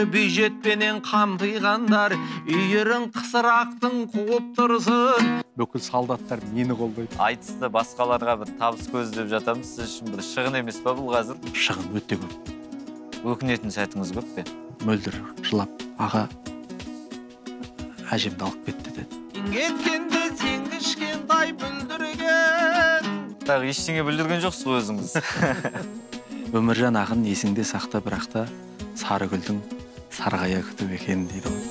Үйлері бюджетпенен қамтиғандар, үйірін қысырақтың қуып тұрсын. Бүкіл солдаттар мені қолдайды. Айтысты басқаларға бір табыс көзі деп жатамыз. Сіз үшін бір шығын емес па бұл қазір? Шығын өте көп. Өкінетін сәтіңіз көп пе? Мөлдір жылап, аға, әжемді алып кетті деді. Кеткенде сен кішкентай бүлдірген. Тағы ештеңе бүлдірген жоқсыз ғой өзіңіз. Өміржан ақын есіңде сақта, бірақ та сары гүлдің сарғая күтіп екен дейді ғой.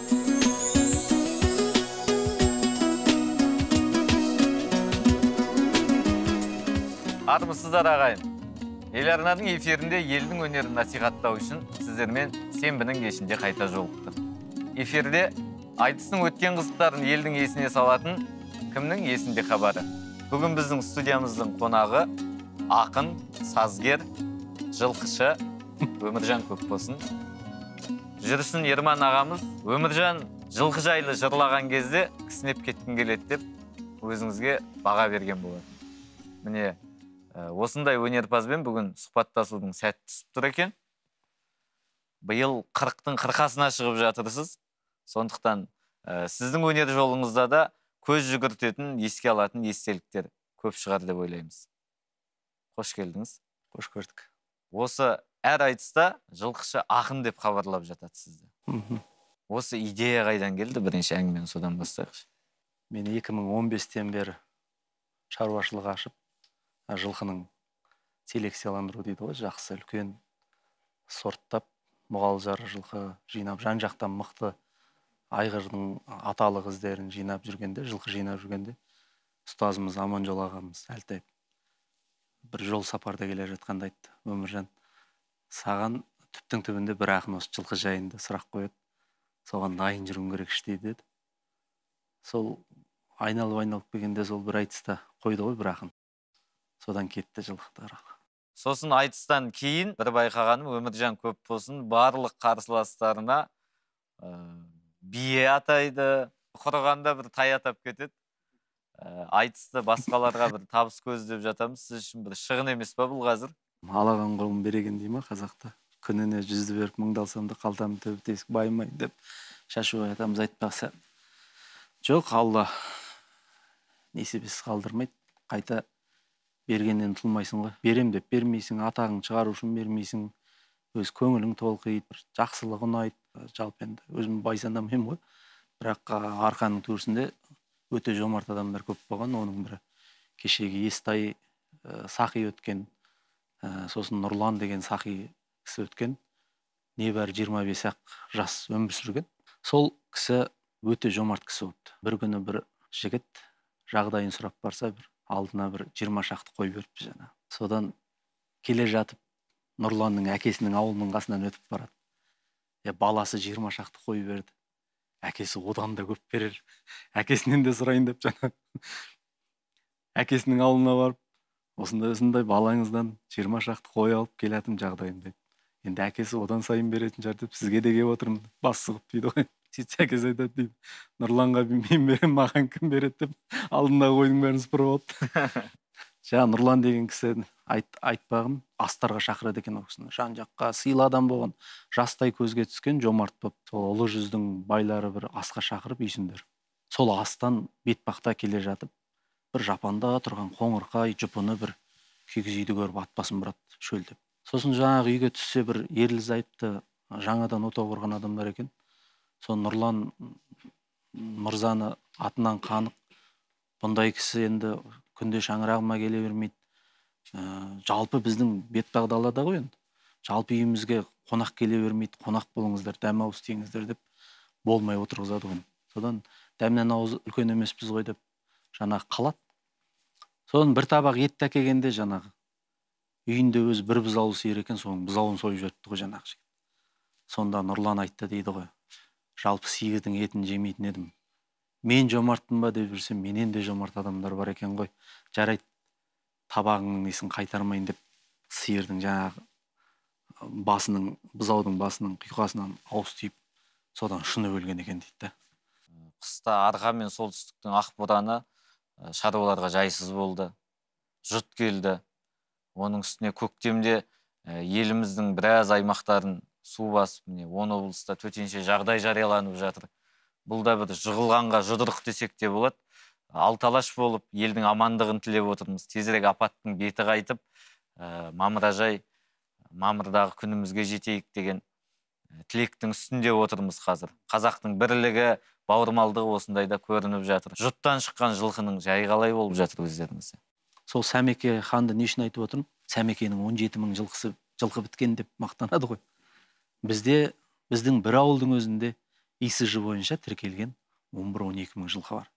Армысыздар ағайын. Ел арнаның эфирінде елдің өнерін насихаттау үшін сіздермен сенбінің кешінде қайта жолықтық. Эфирде айтыстың өткен қызықтарын елдің есіне салатын кімнің есінде хабары. Бүгін біздің студиямыздың қонағы ақын, сазгер, жылқышы Өміржан Көпбосын. Жүрсін Ерман ағамыз Өміржан жылқы жайлы жырлаған кезде кісінеп кеткім келеді деп өзіңізге баға берген болатын. Міне, осындай өнерпазбен бүгін сұхбаттасудың сәті түсіп тұр екен. Биыл 40-тың қырқасына шығып жатырсыз. Сондықтан сіздің өнер жолыңызда да көз жүгіртетін, еске алатын естеліктер көп шығар деп ойлаймыз. Қош келдіңіз. Қош көрдік. Осы әр айтыста жылқышы ақын деп хабарлап жатады сізді. Осы идея қайдан келді? Бірінші әңгімені содан бастайықшы. Мен 2015-тен бері шаруашылық ашып, жылқының селекцияландыру дейді ғой, жақсы үлкен сорттап, мұғалжар жылқы жинап, жан-жақтан мықты айғырдың аталық іздерін жинап жүргенде, жылқы жинап жүргенде, ұстазымыз Аманжол ағамыз Әлтаев бір жол сапарда келе жатқанда айтты: Өміржан, саған түптің түбінде бір ақын осы жылқы жайында сұрақ қояды, соған дайын жүруің керек іштей деді. Сол айналып-айналып келгенде сол бір айтыста қойды ғой бір ақын. Содан кетті жылқы. Сосын айтыстан кейін бір байқағаным, Өміржан Көпбосын барлық қарсыластарына бие атайды, құрығанда бір тай атап кетеді. Айтысты басқаларға бір табыс көзі деп жатамыз. Сіз үшін бір шығын емес па бұл қазір? Алаған қолым береген дей ма қазақта? Күніне 100-ді беріп мыңды алсам да қалтам түбі тесік байымайын деп Шашубай атамыз айтпақса. Жоқ, Алла несібесіз қалдырмайды. Қайта бергеннен ұтылмайсың ғой. Берем деп бермейсің, атағың шығару үшін бермейсің. Өз көңілің толқиды, бір жақсылығы ұнайды. Жалпы енді өзім бай санамаймын ғой. Бірақ арқаның төрсінде өте жомарт адамдар көп болған. Оның бірі кешегі Естай сақи өткен, сосын Нұрлан деген сақи кісі өткен. Небәрі 25-ақ жас өмір сүрген. Сол кісі өте жомарт кісі болыпты. Бір күні бір жігіт жағдайын сұрап барса, бір алдына бір 20 шақты қой беріпті жаңа. Содан келе жатып Нұрланның әкесінің ауылының қасынан өтіп барады. Баласы 20 шақты қой берді. Әкесі одан да көп берер. Әкесінен де сұрайын деп жаңа. Әкесінің ауылына барып, осындай-осындай балаңыздан 20 шақты қой алып келатым жағдайым деп. Енді әкесі одан сайын беретін шығар деп, сізге де келіп отырмын, бас сұғып дейді ғой. Сөйтсе әкесі айтады дейді, Нұрланға мен беремін, маған кім береді деп алдындағы қойдың бәрін сыпырып алыпты. Жаңа Нұрлан деген кісі айтпағым, астарға шақырады екен ол кісіні. Жан-жаққа сыйлы адам болған, жастай көзге түскен жомарт болып, сол ұлы жүздің байлары бір асқа шақырып үйсіндер. Сол астан бетпақта келе жатып, бір жапанда тұрған қоңырқай жұпыны бір кигіз үйді көріп ат басын бұрады шөлдеп. Сосын жаңағы үйге түссе бір ерлі зайыпты жаңадан отау құрған адамдар екен. Сол Нұрлан мырзаны атынан қанық, бұндай кісі енді күнде шаңырағыма келе бермейді. Жалпы біздің бетпақ далада ғой енді. Жалпы үйімізге қонақ келе бермейді, қонақ болыңыздар, дәм ауыз тиіңіздер деп болмай отырғызады ғой. Содан дәмнен ауыз үлкен емеспіз ғой деп жаңағы қалады. Содан бір табақ етті әкелгенде жаңағы үйінде өзі бір бұзаулы сиыр екен, соның бұзауын сойып жіберіпті ғой жаңағы жігіт. Сонда Нұрлан айтты дейді ғой, жалпы сиырдың етін жемейтін едім. Мен жомартпын ба деп жүрсем, менен де жомарт адамдар бар екен ғой. Жарайды, табағыңның несін қайтармайын деп сиырдың жаңағы басының, бұзаудың басының құйқасынан ауыз түйіп, содан шыны өлген екен дейді да. Қыста арқа мен солтүстіктің ақ бораны шаруаларға жайсыз болды. Жұт келді. Оның үстіне көктемде еліміздің біраз аймақтарын Су басып, міне 10 облыста төтенше жағдай жарияланып жатыр. Бұл да бір жығылғанға жұдырық десек те болады. Алты алаш болып елдің амандығын тілеп отырмыз. Тезірек апаттың беті қайтып, мамыражай мамырдағы күнімізге жетейік деген тілектің үстінде отырмыз қазір. Қазақтың бірлігі, бауырмалдығы осындайда көрініп жатыр. Жұттан шыққан жылқының жайы қалай болып жатыр өздеріңізде? Сол Сәмеке ханды не үшін айтып отырмын? Сәмекенің 17 мың жылқысы жылқы біткен деп мақтанады ғой. Бізде, біздің бір ауылдың өзінде ИСЖ бойынша тіркелген 11-12 мың жылқы бар.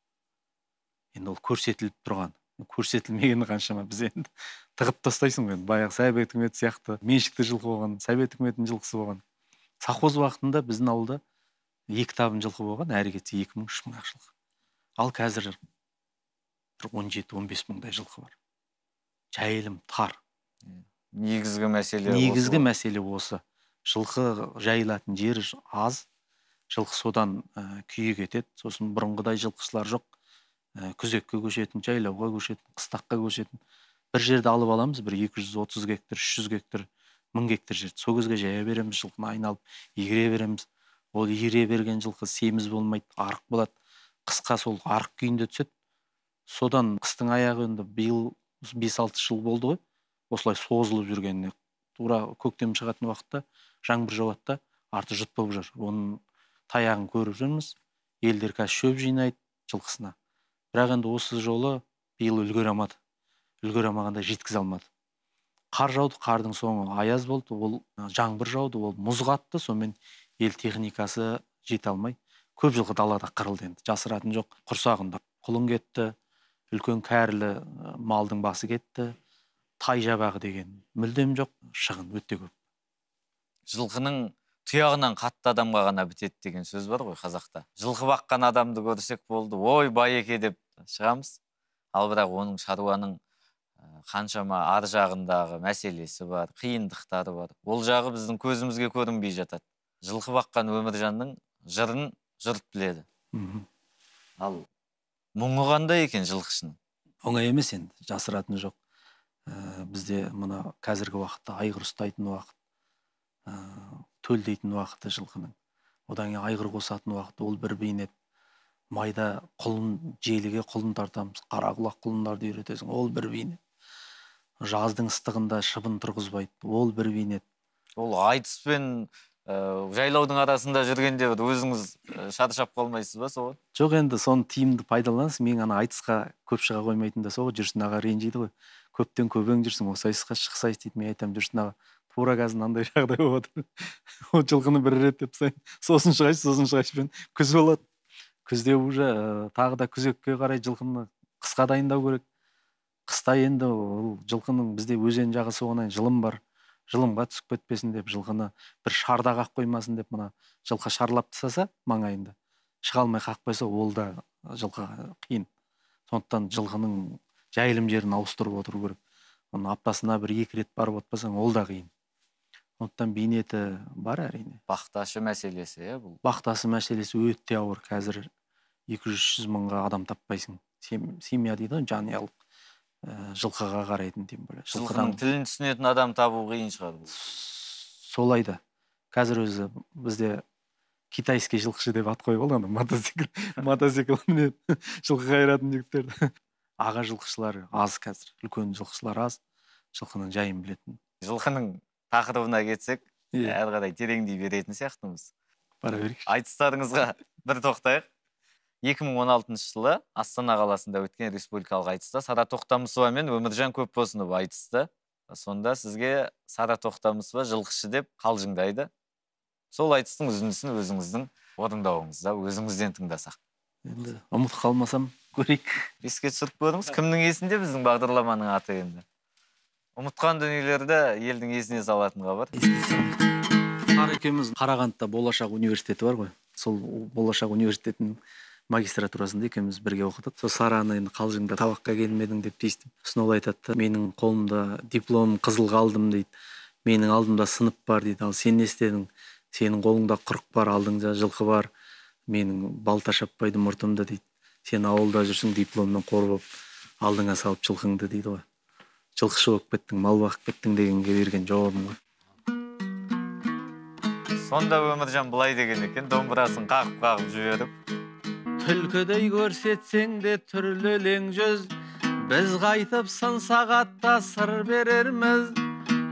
Енді ол көрсетіліп тұрған, көрсетілмегені қаншама, біз енді тығып тастайсың ғой. Баяғы Совет үкіметі сияқты меншікті жылқы болған, Совет үкіметінің жылқысы болған. Совхоз уақытында біздің ауылда 2 табын жылқы болған, әрі кетсе 2 мың, 3 мың ақ жылқы. Ал қазір 17-15 мыңдай жылқы бар. Жайылым тар. Негізгі мәселе осы. Негізгі мәселе осы. Жылқы жайылатын жері аз, жылқы содан күйі кетеді. Сосын бұрынғыдай жылқышылар жоқ. Күзекке көшетін, жайлауға көшетін, қыстаққа көшетін. Бір жерді алып аламыз, бір 230 гектар, 300 гектар, 1000 гектар жерді. Сол кезге жая береміз, жылқыны айналып, игере береміз. Ол игере берген жылқы семіз болмайды, арық болады. Қысқа сол арық күйінде түседі. Содан қыстың аяғы енді биыл 5-6 жыл болды ғой, осылай созылып жүргеніне. Тура көктем шығатын уақытта жаңбыр жауады да, арты жұт болып жүр. Оның таяғын көріп жүрміз. Елдер қазір шөп жинайды жылқысына. Бірақ енді осы жолы биыл үлгере алмады. Үлгере алмағанда жеткізе алмады. Қар жауды, қардың соңы аяз болды, ол жаңбыр жауды, ол мұз қатты, сонымен ел техникасы жете алмай, көп жылқы далада қырылды енді. Жасыратын жоқ, құрсағында құлын кетті, үлкен кәрілі малдың басы кетті, тай жабағы деген мүлдем жоқ, шығын өте көп. Жылқының тұяғынан қатты адамға ғана бітеді деген сөз бар ғой қазақта. Жылқы баққан адамды көрсек болды, ой байеке деп шығамыз. Ал бірақ оның шаруаның қаншама ар жағындағы мәселесі бар, қиындықтары бар. Ол жағы біздің көзімізге көрінбей жатады. Жылқы баққан Өміржанның жырын жұрт біледі. Ал мұңы қандай екен жылқышының? Оңай емес енді, жасыратыны жоқ. Бізде мына қазіргі уақытта айғыр ұстайтын уақыт, төлдейтін уақыты жылқының. Одан кейін айғыр қосатын уақыт, ол бір бейнет. Майда құлын, желіге құлын тартамыз, қара құлақ құлындарды үйретесің, ол бір бейнет. Жаздың ыстығында шыбын тұрғызбайды, ол бір бейнет. Ол айтыспен жайлаудың арасында жүргенде өзіңіз шаршап қалмайсыз ба соған? Жоқ, енді соны тиімді пайдаланасыз. Мен ана айтысқа көп шыға қоймайтын да сол, Жүрсін аға ренжиді ғой. Көптен көбең жүрсің, осы айтысқа шықсайшы дейді. Мен айтамын, Жүрсін аға, тура қазір мынандай жағдай болып отыр. Ол жылқыны бір рет деп тастайын, сосын шығайшы, сосын шығайшы, мен күз болады. Күзде уже тағы да күзекке қарай жылқыны қысқа дайындау керек. Қыста енді ол жылқының бізде өзен жағасы болғаннан кейін жылым бар. Жылымға түсіп кетпесін деп, жылқыны бір шарда қақ қоймасын деп, мына жылқы шарлап тастаса маңайында, шыға алмай қақ қойса, ол да жылқыға қиын. Сондықтан жылқының жайылым жерін ауыстырып отыру керек. Оны аптасына бір 2 рет барып отпасаң, ол да қиын. Сондықтан бейнеті бар әрине. Бақташы мәселесі, иә бұл? Бақташы мәселесі өте ауыр. Қазір 200-300 мыңға адам таппайсың. Семья дейді ғой, жанұялық. Жылқыға қарайтын тем более. Жылқының тілін түсінетін адам табу қиын шығар бұл. Солай да. Қазір өзі бізде китайский жылқышы деп ат қойып алды, ана мотоцикл мінеді, жылқы қайыратын жігіттер. Аға жылқышылар аз қазір, үлкен жылқышылар аз, жылқының жайын білетін. Жылқының тақырыбына кетсек, әрі қарай тереңдей беретін сияқтымыз. Бара берейікші. Айтыстарыңызға бір тоқтайық. 2016 жылы Астана қаласында өткен республикалық айтыста Сара Тоқтамысова мен Өміржан Көпбосынов айтысты. Сонда сізге Сара Тоқтамысова жылқышы деп қалжыңдайды. Сол айтыстың үзіндісін өзіңіздің орындауыңызда, өзіңізден тыңдасақ. Енді ұмытып қалмасам көрейік. Еске түсіріп көріңіз, кімнің есінде біздің бағдарламаның аты енді. Ұмытқан дүниелерді елдің есіне салатын хабар. Сара екеуміз Қарағандыда Болашақ университеті бар ғой. Сол Болашақ университетінің магистратурасында екеуміз бірге оқыдық. Сол Сараны енді қалжыңда табаққа келмедің деп тиістім. Сосын ол айтады, менің қолымда диплом қызыл қалдым дейді. Менің алдымда сынып бар дейді. Ал сен не істедің? Сенің қолыңда құрық бар, алдыңда жылқы бар. Менің балта шаппайды мұртымды дейді. Сен ауылда жүрсің, дипломнан қор болып алдыңа салып жылқыңды дейді ғой. Жылқышы болып кеттің, мал бағып кеттің дегенге берген жауабым ғой. Сонда Өміржан былай деген екен, домбырасын қағып-қағып жіберіп. Түлкідей көрсетсең де түрлі өлең жүз, біз қайтып сын сағатта сыр берерміз.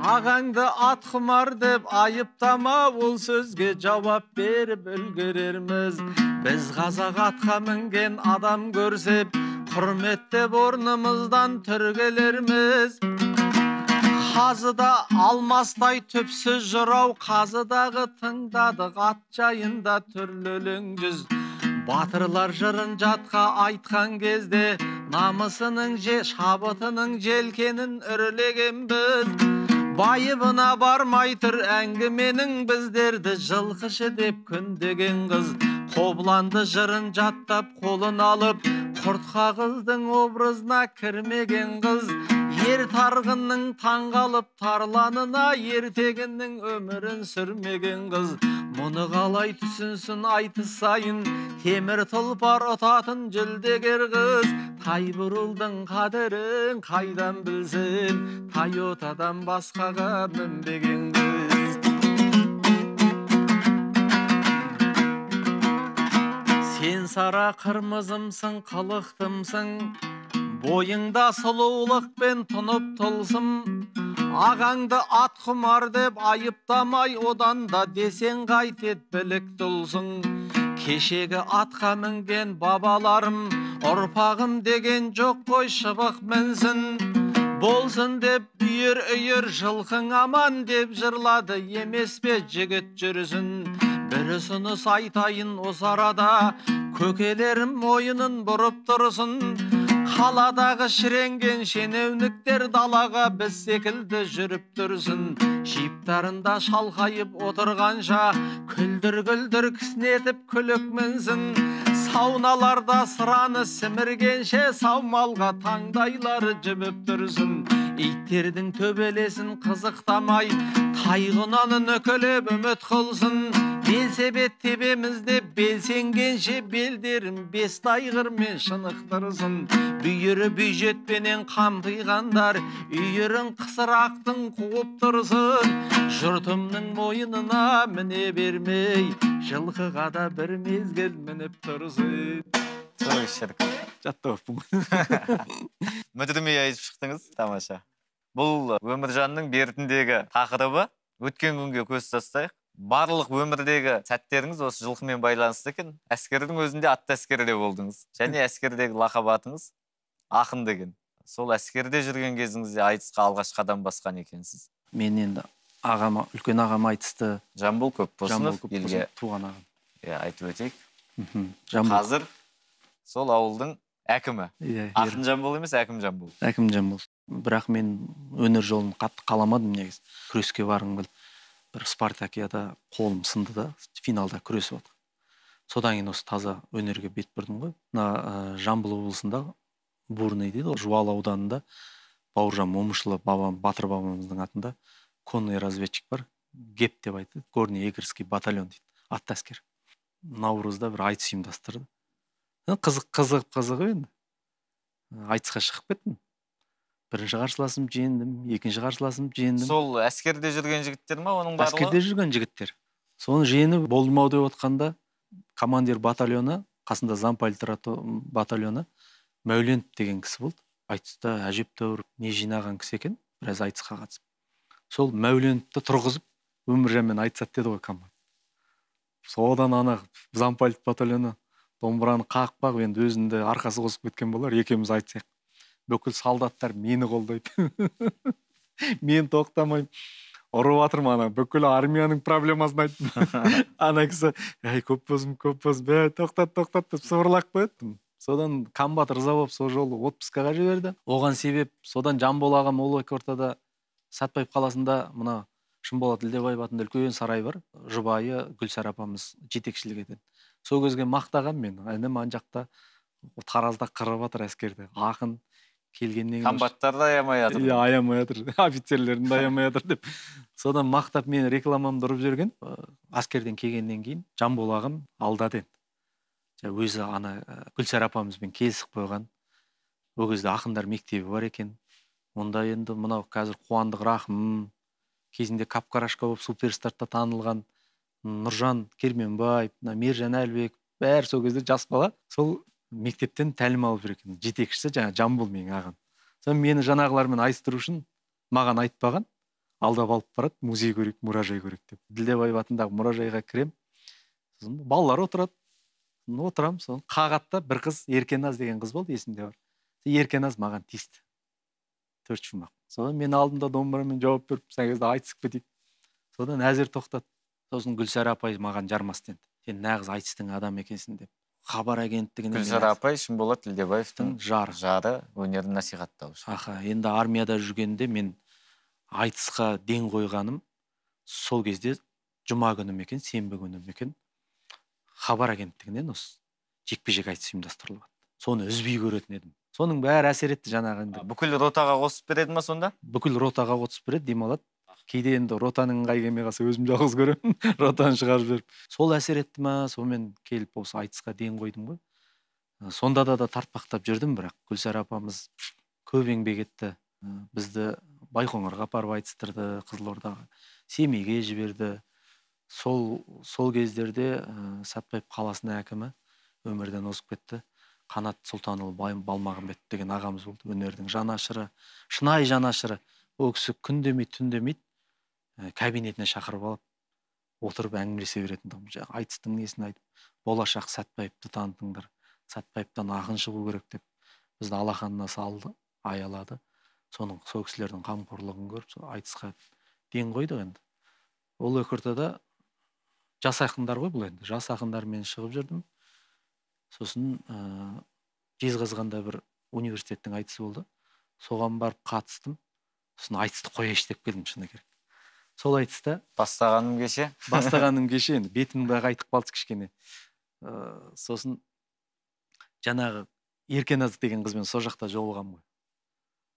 Ағаңды ат құмар деп айыптама, ол сөзге жауап беріп үлгерерміз. Біз қазақ атқа мінген адам көрсеп, құрметтеп орнымыздан түргелерміз. Қазыда алмастай түпсіз жырау, қазыдағы тыңдадық ат жайында түрлі өлең жүз. Батырлар жырын жатқа айтқан кезде, намысының шабытының желкенін үрлеген біз. Байыбына бармай тұр әңгіменің, біздерді жылқышы деп күндеген қыз. Қобланды жырын жаттап қолын алып, құртқа қыздың образына кірмеген қыз. Ер тарғынның таңғалып тарланына, ертегінің өмірін сүрмеген қыз. Мұны қалай түсінсін айтыс сайын, темір тұлпар ұтатын жүлдегер қыз. Тайбұрылдың қадірін қайдан білсін, Тойотадан басқаға мінбеген қыз. Сен сара қырмызымсың, қылықтымсың, бойыңда сұлулықпен тұнып тылсым. Ағаңды ат құмар деп айыптамай, одан да десең қайтет білікті ұлсың. Кешегі атқа мінген бабаларым, ұрпағым деген жоқ қой шыбық мінсін. Болсын деп үйір-үйір жылқың аман деп жырлады емес пе жігіт жүрсін. Бір ұсыныс айтайын осы арада, көкелерім мойынын бұрып тұрсын. Қаладағы шіренген шенеуніктер далаға біз секілді жүріп тұрсын. Жиптарында шалқайып отырғанша, күлдір-күлдір кісінетіп күлік мінсін. Сауналарда сыраны сіміргенше, саумалға таңдайлары жібіп тұрсын. Иттердің төбелесін қызықтамай, тайғынанын үкілеп үміт қылсын. Белсебет тебеміз деп белсенгенше, белдерін бес тайғырмен шынықтырсын. Бүйірі бюджетпенен қамтиғандар, үйірін қысырақтың қуып тұрсын. Жұртымның мойынына міне бермей, жылқыға да бір мезгіл мініп тұрсын. Той шіркін. Жаттап. Мүдірмей айтып шықтыңыз, тамаша. Бұл Өміржанның бертіндегі тақырыбы. Өткен күнге көз тастайық. Барлық өмірдегі сәттеріңіз осы жылқымен байланысты екен. Әскердің өзінде атты әскерде болдыңыз. Және әскердегі лақап атыңыз ақын деген. Сол әскерде жүрген кезіңізде айтысқа алғаш қадам басқан екенсіз. Мен енді ағама, үлкен ағам айтысты. Жамбыл Көпбосынов, елге туған ағам. Иә, айтып өтейік. Қазір сол ауылдың әкімі. Ақын Жамбыл емес, әкім Жамбыл. Әкім Жамбыл. Бірақ мен өнер жолын қатты қаламадым негізі. Күреске барғым келді. Бір спартакиада қолым сынды да, финалда күресіп жатқан. Содан кейін осы таза өнерге бет бұрдым ғой. Мына Жамбыл облысында Бурный дейді, Жуалы ауданында Бауыржан Момышұлы бабам, батыр бабамыздың атында конный разведчик бар. ГЕП деп айтады, горный егерский батальон дейді, атты әскер. Наурызда бір айтыс ұйымдастырды. Қызық енді. Айтысқа шығып кеттім. Бірінші қарсыласым жеңдім, екінші қарсыласым жеңдім. Сол әскерде жүрген жігіттер ма оның барлығы? Әскерде жүрген жігіттер. Соны жеңіп болдым ау деп отқанда, командир батальоны, қасында замполит батальоны Мәуленов деген кісі болды. Айтыста әжептәуір не жинаған кісі екен, біраз айтысқа қатысып. Сол Мәуленовті тұрғызып, Өміржанмен айтысады деді ғой команд. Содан ана замполит батальоны домбыраны қағып-қағып, енді өзінде арқасы қосып кеткен болар, екеуміз айтсақ. Бүкіл солдаттар мені қолдайды. Мен тоқтамаймын. Ұрып жатырмын ана, бүкіл армияның проблемасын айттым. Ана кісі, әй, көп болсын, көп болсын, бә, тоқтат, тоқтат деп сыбырлап қояды. Содан комбат ырза болып, сол жолы отпускаға жіберді. Оған себеп, содан Жамбыл ағам ол екі ортада Сәтбаев қаласында мына Шынболат Ілдебаев атында үлкен сарай бар. Жұбайы Гүлсара апамыз жетекшілік етеді. Сол кезге мақтаған мен, інім ан жақта Таразда қырып жатыр әскерді. Ақын келгеннен кейін комбаттар да аямай жатыр. Иә, аямай жатыр. Офицерлерін де аямай жатыр деп. Содан мақтап мен рекламамды ұрып жүрген. Әскерден келгеннен кейін Жамбыл ағам алдады енді. Өзі ана Гүлсара апамызбен келісіп қойған. Ол кезде ақындар мектебі бар екен. Онда енді мынау қазір Қуандық Рахым, кезінде Капкарашка болып суперстарда танылған Нұржан Керменбаев, мына Мержан Әлібеков, бәрі сол кезде жас бала, сол мектептен тәлім алып жүр екен. Жетекшісі жаңа Жамбыл менің ағам. Соны мені жаңағылармен айтыстыру үшін маған айтпаған, алдап алып барады, музей көрейік, мұражай көрейік деп. Ділдебаев атындағы мұражайға кірем. Сосын балалар отырады. Отырамын, соны қағатта бір қыз, Еркеназ деген қыз болды, есімде бар. Еркеназ маған тиісті. 4 шумақ. Содан мен алдымда домбырамен жауап беріп, сол кезде айтысып кетейік. Содан әзір тоқтады. Сосын Гүлсара апай маған жармасты енді. Сен нағыз айтыстың адам екенсің деп. Хабар агенттігінен Гүлсара апай Шынболат Ділдебаевтың жары, өнерін насихаттаушы. Аха, енді армияда жүргенде мен айтысқа ден қойғаным сол кезде жұма күні ме екен, сенбі күні ме екен, Хабар агенттігінен осы жекпе-жек айтыс ұйымдастырылып жатты. Соны үзбей көретін едім. Соның бәрі әсер етті жаңағы енді. Бүкіл ротаға қосып береді ма сонда? Бүкіл ротаға қосып береді, демалады. Кейде енді ротаның ыңғайы келмей қалса өзім жалғыз көремін, ротаны шығарып жіберіп. Сол әсер етті ма, сонымен келіп осы айтысқа ден қойдым ғой. Сонда да тартпақтап жүрдім, бірақ Гүлсара апамыз көп еңбек етті. Бізді Байқоңырға апарып айтыстырды, Қызылордаға, Семейге жіберді. Сол кездерде Сәтбаев қаласының әкімі өмірден озып кетті. Қанат Сұлтанұлы Балмағамбет деген ағамыз болды, өнердің жанашыры, шынайы жанашыры. Ол кісі күн демейді, түн демейді, кабинетіне шақырып алып, отырып әңгімелесе беретін тұғын. Жаңағы айтыстың несін айтып, болашақ Сәтбаевты танытыңдар, Сәтбаевтан ақын шығу керек деп бізді алақанына салды, аялады. Соның сол кісілердің қамқорлығын көріп, сол айтысқа ден қойдық енді. Ол екі ортада жас ақындар ғой бұл енді. Жас ақындармен шығып жүрдім. Сосын Жезқазғанда бір университеттің айтысы болды. Соған барып қатыстым. Сосын айтысты қояйыншы деп келдім, шыны керек. Сол айтыста бастағаным кеше. Бастағаным кеше енді бетім де қайтып қалды кішкене. Сосын жаңағы Еркеназ деген қызбен сол жақта жолығамын ғой.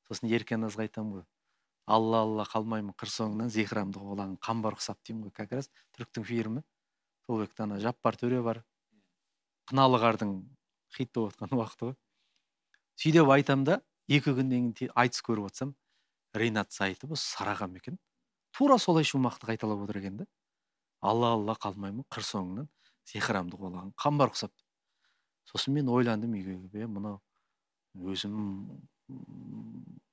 Сосын Еркеназға айтамын ғой. Алла алла қалмаймын қыр соңынан Зехрамды қуалаған Қамбар құсап деймін ғой. Как раз түріктің фильмі. Сол бекте ана Жаппар Төре бар. Қыналы қардың хит болып жатқан уақыты ғой. Сөйтіп айтам да, 2 күннен кейін айтыс көріп отырсам, Ринат Зайтов осы Сарыағам екен. Тура солай шумақты қайталап отыр екен да. Алла алла қалмаймын қыр соңынан Зехрамды қуалаған Қамбар құсап. Сосын мен ойландым үйге келіп, мынау өзім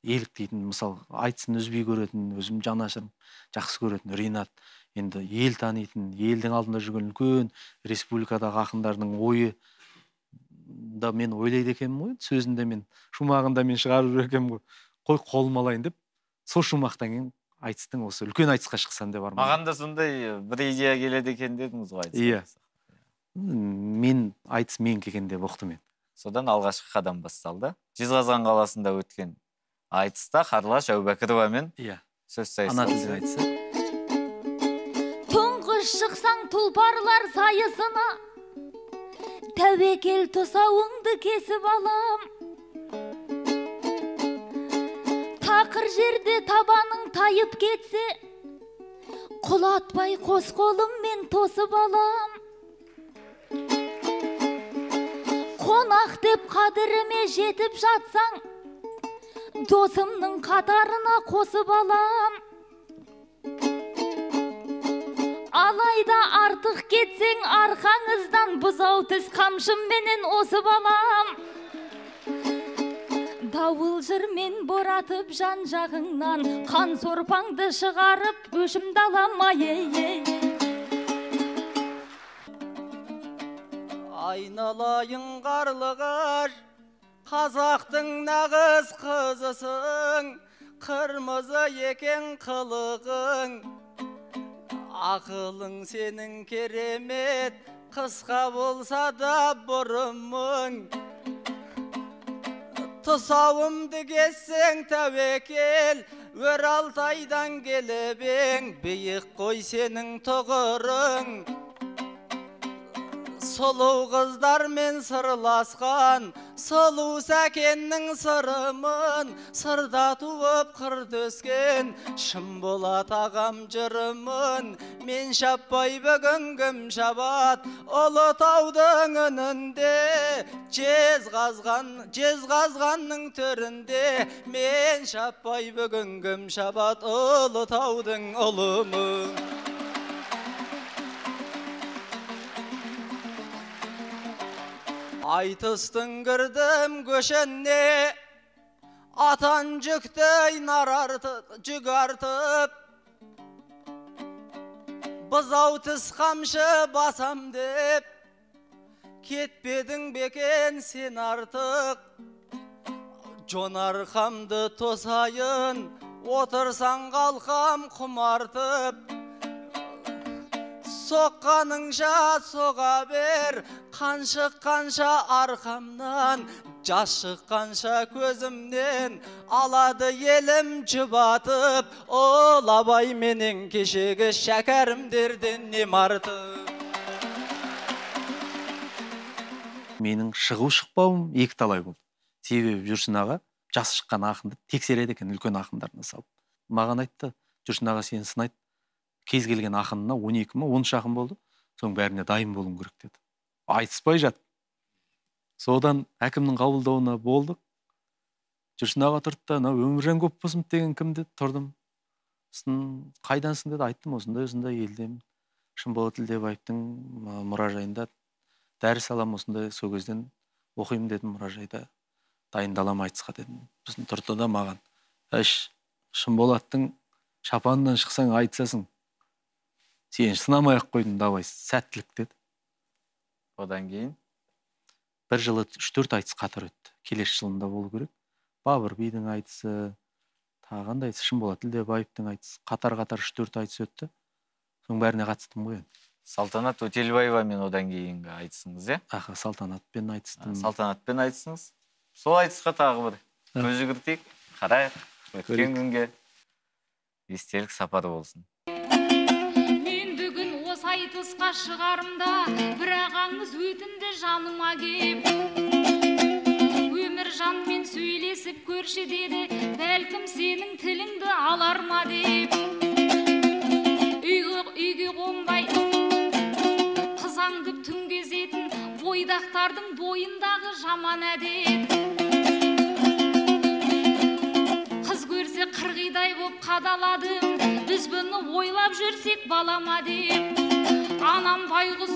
еліктейтін, мысал айтысын үзбей көретін, өзім жанашырым, жақсы көретін Ринат, енді ел танитын, елдің алдында жүрген үлкен республикадағы ақындардың ойы да мен ойлайды екенмін ғой, сөзін де мен, шумағын да мен шығарып жүр екенмін ғой. Қой қолыма алайын деп, сол шумақтан кейін айтыстың осы үлкен айтысқа шықсам деп армандадым. Маған да сондай бір идея келеді екен дедіңіз ғой айтысқа. Иә. Мен айтыс мен келген деп ұқтым мен. Содан алғашқы қадам басталды. Жезқазған қаласында өткен айтыста Қарлығаш Әубәкіровамен сөз сайысы. Ана тілдің айтысы. Тұңғыш шықсаң тұлпарлар сайысына, тәуекел тұсауыңды кесіп алам. Тақыр жерде табаның тайып кетсе, құлатпай қос қолыммен тосып алам. Қонақ деп қадіріме жетіп жатсаң, досымның қатарына қосып алам. Алайда артық кетсең арқаңыздан бұзау тіс қамшымменен осып алам. Дауыл жырмен боратып жан жағыңнан, қан сорпаңды шығарып өшімді аламай. Айналайын қарлығаш, қазақтың нағыз қызысың, қырмызы екен қылығың. Ақылың сенің керемет, қысқа болса да бұрымың. Тұсауымды кессең тәуекел, өр Алтайдан келіп ең, биік қой сенің тұғырың. Сұлу қыздармен сырласқан, сұлу Сәкеннің сырымын, сырда туып қырды өскен, Шынболат ағам жырымын. Мен шаппай бүгін кім шабат, Ұлытаудың үнінде, Жезқазғанның төрінде. Мен шаппай бүгін кім шабат, Ұлытаудың ұлымын. Айтыстың кірдім көшіне, атан жүктей нар жүк артып, бұзау тіс қамшы басам деп, кетпедің бекен сен артық. Жон арқамды тосайын, отырсаң қалқам құмартып. Соққаныңша соға бер, қан шыққанша арқамнан, жас шыққанша көзімнен, алады елім жұбатып. Ол Абай менің кешегі шәкәрімдерден нем артық. Менің шығу шықпауым екі талай болды. Себебі Жүрсін аға жас шыққан ақынды тексереді екен, үлкен ақындарына салып. Маған айтты, Жүрсін аға сені сынайды, кез келген ақынына 12 ма 13 ақын болды, соның бәріне дайын болуың керек деді. Айтыспай жат. Содан әкімнің қабылдауына болдық. Жүрсін аға тұрды да, мынау Өміржан Көпбосынов деген кім деді, тұрдым. Сосын қайдансың деді, айттым, осындай осындай елдемін. Шынболат Тілдебаевтың мұражайында дәріс аламын, осындай сол кезден оқимын дедім, мұражайда дайындаламын айтысқа дедім. Сосын тұрды да маған, әш, Шынболаттың шапанынан шықсаң айтысасың, сен сынамай ақ қойдым, давай, сәттілік деді. Одан кейін? Бір жылы 3-4 айтыс қатар өтті. Келесі жылында болу керек. Бабыр бидің айтысы, тағы қандай айтысы, Шынболат Тілдебаевтың айтысы, қатар-қатар 3-4 айтыс өтті. Соның бәріне қатыстым ғой енді. Салтанат Өтелбаевамен одан кейінгі айтысыңыз, иә? Аха, Салтанатпен айтыстым. Салтанатпен айтысыңыз. Сол айтысқа тағы бір көз жүгіртейік, қарайық, өткен күнге естелік сапары болсын. Мен бүгін осы айтысқа шығарымда, бір ағаңыз өтінді жаныма кеп. Өміржанмен сөйлесіп көрші деді, бәлкім сенің тіліңді алар ма деп. Үйге қонбай қыз аңдып түн кезетін, бойдақтардың бойындағы жаман әдет. Қыз көрсе қырғидай боп қадаладым, біз бұны ойлап жүрсек балама деп. Анам байғұс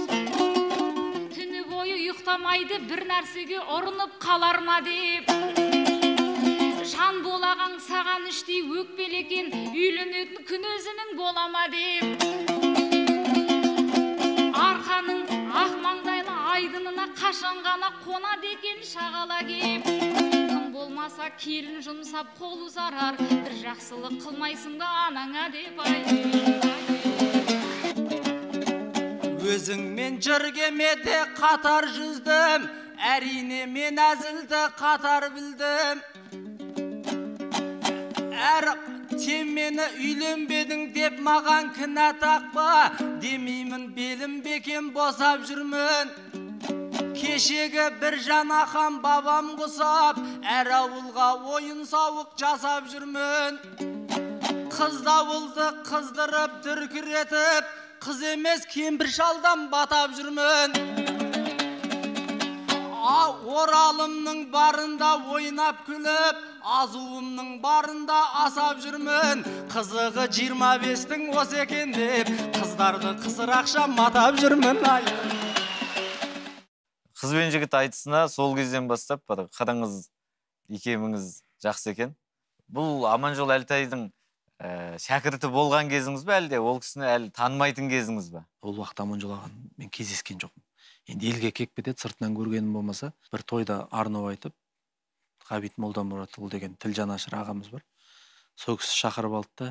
түні бойы ұйықтамайды, бір нәрсеге ұрынып қалар ма деп. Жан болаған саған іштей өкпелі екен, үйленетін күн өзінің бола ма деп. Арқаның ақ маңдайлы айдынына қашан ғана қонады екен шағала кеп. Тым болмаса келін жұмсап қол ұзарар, бір жақсылық қылмайсың ба анаңа деп ай. Өзіңмен жыр кемеде қатар жүздім, әрине мен әзілді қатар білдім. Әр сен мені үйленбедің деп маған кінә тақпа, демеймін белім бекем босап жүрмін. Кешегі бір жанақан бабам құсап, әр ауылға ойын сауық жасап жүрмін. Қыз дауылды қыздырып дүркіретіп, қыз емес кемпір шалдан батап жүрмін. Оралымның барында ойнап күліп, азуымның барында асап жүрмін. Қызығы 25-тің осы екен деп, қыздарды қысырақша матап жүрмін. Қыз бен жігіт айтысына сол кезден бастап бір қырыңыз, икеміңіз жақсы екен. Бұл Аманжол Әлтайдың шәкірті болған кезіңіз бе, әлде ол кісіні әлі танымайтын кезіңіз бе? Ол уақытта Аманжол ағаны мен кездескен жоқпын. Енді елге келіп кетеді, сыртынан көргенім болмаса, бір тойда арнау айтып, Ғабит Молдамұратұлы деген тіл жанашыр ағамыз бар. Сол кісі шақырып алды да,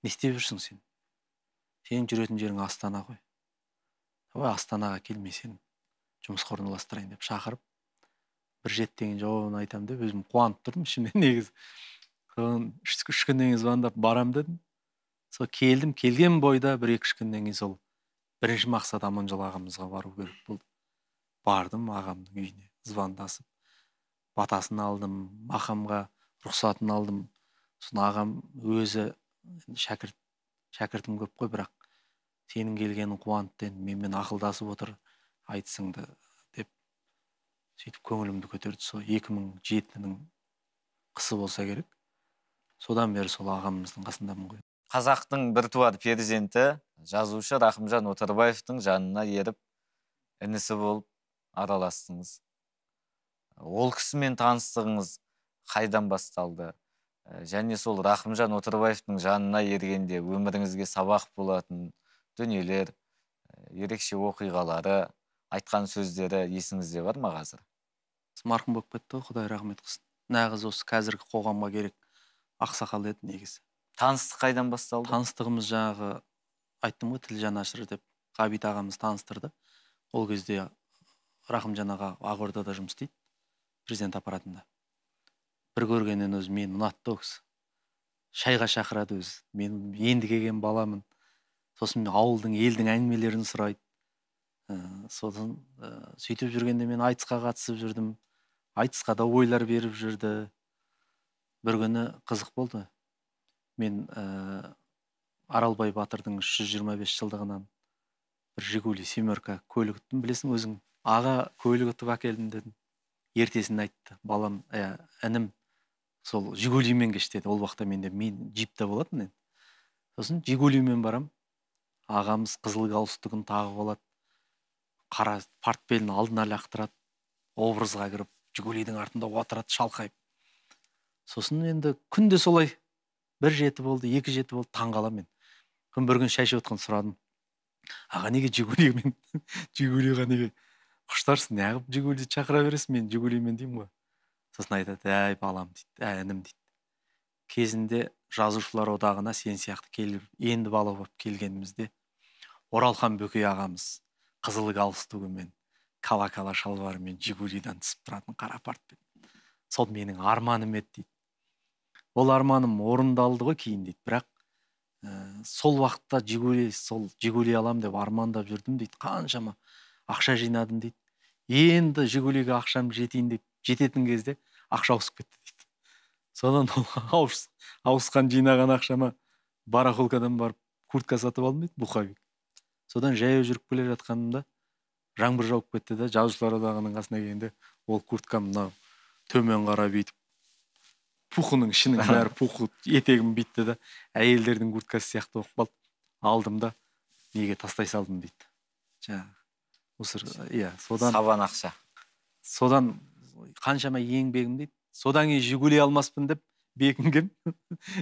не істеп жүрсің сен? Сенің жүретін жерің Астана ғой. Давай Астанаға келмей сен жұмысқа орналастырайын деп шақырып, бір жеті деген жауабын айтамын деп өзім қуанып тұрдым ішімнен негізі. Содан үш күннен кейін звондап барам дедім. Сол келдім, келген бойда бір екі үш күннен кейін сол бірінші мақсат Аманжол ағамызға бару керек болды. Бардым ағамның үйіне, звондасып, батасын алдым, мақамға рұқсатын алдым. Сосын ағам өзі шәкіртім көп қой, бірақ сенің келгенің қуантты, енді менімен ақылдасып отыр айтысыңды деп сөйтіп көңілімді көтерді. Сол 2007-нің қысы болса керек. Содан бері сол ағамыздың қасындамын ғой. Қазақтың біртуар перзенті жазушы Рахымжан Отарбаевтың жанына еріп, інісі болып араластыңыз. Ол кісімен таныстығыңыз қайдан басталды? Және сол Рахымжан Отарбаевтың жанына ергенде өміріңізге сабақ болатын дүниелер, ерекше оқиғалары, айтқан сөздері есіңізде бар ма қазір? Марқұм болып кетті ғой, Құдай рахмет қылсын. Нағыз осы қазіргі қоғамға керек ақсақал еді негізі. Таныстық қайдан басталды? Таныстығымыз жаңағы айттым ғой, тіл жанашыры деп Ғабит ағамыз таныстырды. Ол кезде Рахымжан аға Ақордада жұмыс істейді, президент аппаратында. Бір көргеннен өзі мені ұнатты ол кісі. Шайға шақырады өзі. Мен енді келген баламын. Сосын ауылдың, елдің әңгімелерін сұрайды. Сосын сөйтіп жүргенде мен айтысқа қатысып жүрдім. Айтысқа да ойлар беріп жүрді. Бір күні қызық болды. Мен Аралбай батырдың 325 жылдығынан бір Жигули семерка көлік ұттым, білесің өзің. Аға, көлік ұтып әкелдім дедім. Ертесін айтты, балам, інім, сол Жигулимен кеш деді. Ол уақытта менде мен джипте болатын енді. Сосын Жигулимен барам. Ағамыз қызыл галстугін тағып алады. Қара портфелін алдына лақтырады. Образға кіріп, Жигулидің артында отырады шалқайып. Сосын енді күнде солай бір жеті болды, екі жеті болды, таң қаламын мен. Күн бір күн шай ішіп отқан сұрадым. Аға, неге Жигулимен, Жигулиға неге құштарсың, неғып Жигулиді шақыра бересің, мен Жигулимен деймін ғой. Сосын айтады, әй балам дейді, әй інім дейді. Кезінде жазушылар одағына сен сияқты келіп, енді бала болып келгенімізде Оралхан Бөкей ағамыз қызыл галстугімен, кала-кала шалбарымен Жигулидан түсіп тұратын қара портфель. Сол менің арманым еді дейді. Ол арманым орындалды ғой кейін дейді. Бірақ сол уақытта Жигули, сол Жигули алам деп армандап жүрдім дейді. Қаншама ақша жинадым дейді. Енді Жигулиге ақшам жетейін деп жететін кезде ақша ауысып кетті дейді. Содан ол ауысқан жинаған ақшама барахолкадан барып куртка сатып алдым дейді, пуховик. Содан жаяу жүріп келе жатқанымда жаңбыр жауып кетті да, жазушылар одағының қасына келгенде ол курткам мынау төмен қарап бүйтіп пухының ішінің бәрі пухы, етегім бүйтті да, әйелдердің курткасы сияқты болып қалды. Алдым да неге тастай салдым дейді. Жаңағы осы, иә, содан сабан ақша. Содан қаншама еңбегім дейді. Содан кейін Жигули алмаспын деп бекінгем.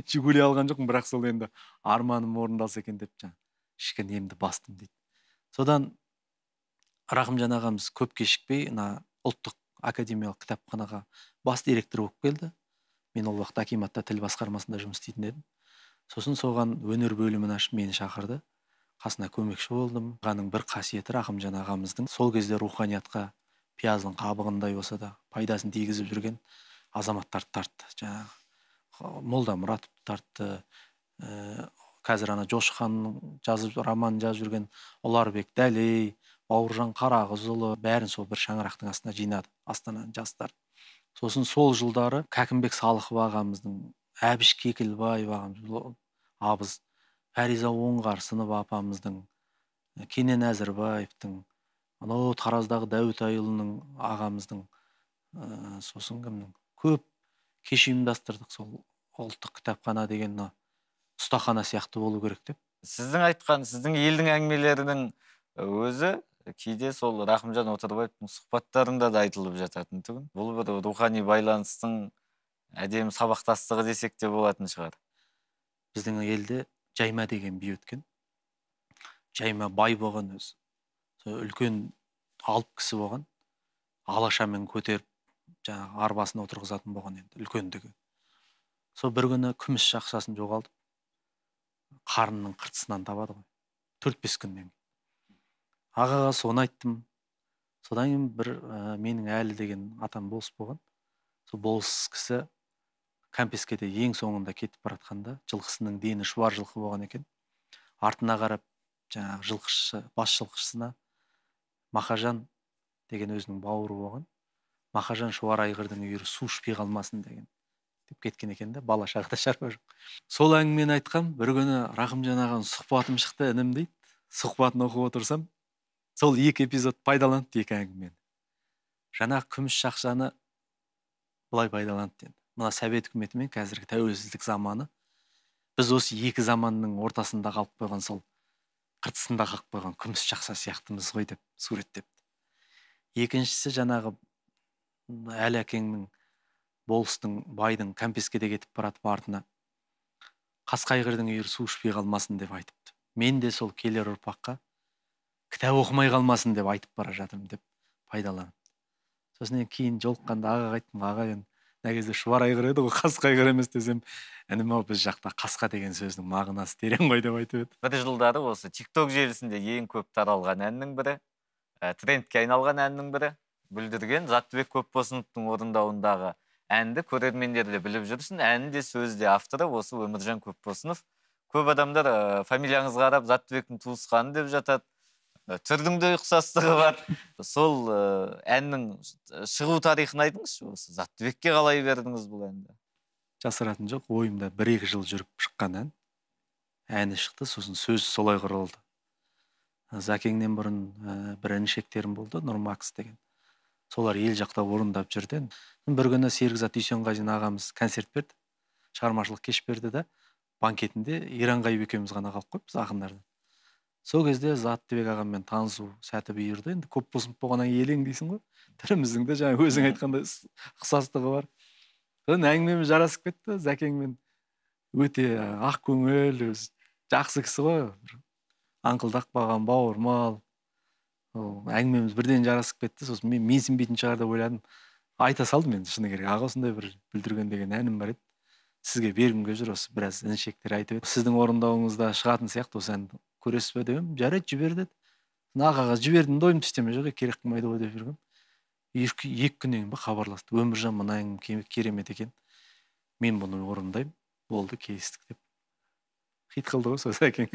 Жигули алған жоқпын, бірақ сол енді арманым орындалса екен деп жаңа ішкі немді бастым дейді. Содан Рахымжан ағамыз көп кешікпей мына ұлттық академиялық кітапханаға бас директор болып келді. Мен ол уақытта акиматта тіл басқармасында жұмыс істейтін едім. Сосын соған өнер бөлімін ашып мені шақырды. Қасына көмекші болдым. Ағаның бір қасиеті Рахымжан ағамыздың сол кезде руханиятқа пияздың қабығындай болса да пайдасын тигізіп жүрген азаматтарды тартты. Жаңағы Молдамұратовты тартты. Қазір ана Жошыханның жазып, романын жазып жүрген Ұларбек Дәлей, Бауыржан Қарағызұлы, бәрін сол бір шаңырақтың астына жинады, Астананың жастары. Сосын сол жылдары Кәкімбек Салықов ағамыздың, Әбіш Кекілбаев ағамыз, абыз, Фариза Оңғарсынова апамыздың, Кенен Әзірбаевтың, анау Тараздағы Дәуітайұлының ағамыздың, сосын кімнің көп кеш ұйымдастырдық. Сол ұлттық кітапхана деген ұстахана сияқты болу керек деп. Сіздің айтқан, сіздің елдің әңгімелерінің өзі кейде сол Рахымжан Отарбаевтың сұхбаттарында да айтылып жататын түгін. Бұл бір рухани байланыстың әдемі сабақтастығы десек те болатын шығар. Біздің елде Жайма деген би өткен. Жайма бай болған өзі. Сол үлкен алып кісі болған. Алашамен көтеріп жаңағы арбасына отырғызатын болған енді үлкендігі. Сол бір күні күміс жақшасын жоғалтып, қарнының қыртысынан табады ғой. 4-5 күннен. Ағаға соны айттым. Содан кейін бір менің Әлі деген атам болыс болған. Сол болыс кісі кәмпескеде ең соңында кетіп баратқанда жылқысының дені шұбар жылқы болған екен. Артына қарап жаңағы жылқышы, бас жылқышысына Мақажан деген өзінің бауыры болған. Мақажан шұбар айғырдың үйірі су ішпей қалмасын деген деп кеткен екен да, бала шағада шаруа жоқ. Сол әңгімені айтқам, бір күні Рахымжан ағаның сұхбатым шықты, інім дейді. Сұхбатын оқып отырсам, сол екі эпизод пайдаланды, екі әңгімені. Жаңағы күміс шақшаны былай пайдаланды енді. Мына Совет үкіметі мен қазіргі тәуелсіздік заманы, біз осы екі заманның ортасында қалып қойған, сол қыртысында қалып қойған күміс шақша сияқтымыз ғой деп суреттепті. Екіншісі жаңағы Әлі әкеңнің, болыстың, байдың кәмпескеде кетіп баратып артына қасқа айғырдың үйірі су ішпей қалмасын деп айтыпты. Мен де сол келер ұрпаққа кітап оқымай қалмасын деп айтып бара жатырмын деп пайдаланып. Сосын кейін жолыққанда ағаға айттым, аға енді мына кезде шұбар айғыр еді ғой, қасқа айғыр емес десем, інім ау біз жақта қасқа деген сөздің мағынасы терең ғой деп айтып еді. Бір жылдары осы TikTok желісінде ең көп таралған әннің бірі, трендке айналған әннің бірі, Бүлдірген Заттыбек Көпбосыновтың орындауындағы әнді көрермендер де біліп жүрсін. Әні де сөзі де авторы осы Өміржан Көпбосынов. Көп адамдар фамилияңызға қарап Заттыбектің туысқаны деп жатады. Түрдің де ұқсастығы бар. Сол әннің шығу тарихын айтыңызшы, осы Заттыбекке қалай бердіңіз бұл әнді? Жасыратын жоқ, ойымда 1-2 жыл жүріп шыққан ән. Әні шықты, сосын сөз солай құрылды. Зәкеңнен бұрын бір інішектерім болды, Нұрмакс деген. Солар ел жақта орындап жүрді. Бір күні Серікзат Дүйсенғазин ағамыз концерт берді, шығармашылық кеш берді да, банкетінде Иранғайып екеуміз ғана қалып қойыппыз ақындардан. Сол кезде Заттыбек ағаммен танысу сәті бұйырды. Енді көп босынып болғаннан елең дейсің ғой. Түріміздің де жаңа өзің айтқандай ұқсастығы бар. Содан әңгімеміз жарасып кетті. Зәкеңмен өте ақ көңіл, өзі жақсы кісі ғой. Аңқылдақ баған, бауырмал. Әңгімеміз бірден жарасып кетті. Сосын мен менсінбейтін шығар деп ойладым. Айта салдым енді шыны керек. Аға, осындай бір Бүлдірген деген әнім бар еді. Сізге бергім келіп жүр, осы біраз інішектер айтып еді. Сіздің орындауыңызда шығатын сияқты осы әнді. Көресіз бе деп едім, жарайды жібер деді. Ағаға жібердім де ойым түстеме жоқ, керек қылмайды ғой деп жүргем. Екі күннен кейін хабарласты. Өміржан, мына әңгіме керемет екен. Мен бұны орындаймын. Болды, келістік деп. Хит қылды ғой сол Зәкең.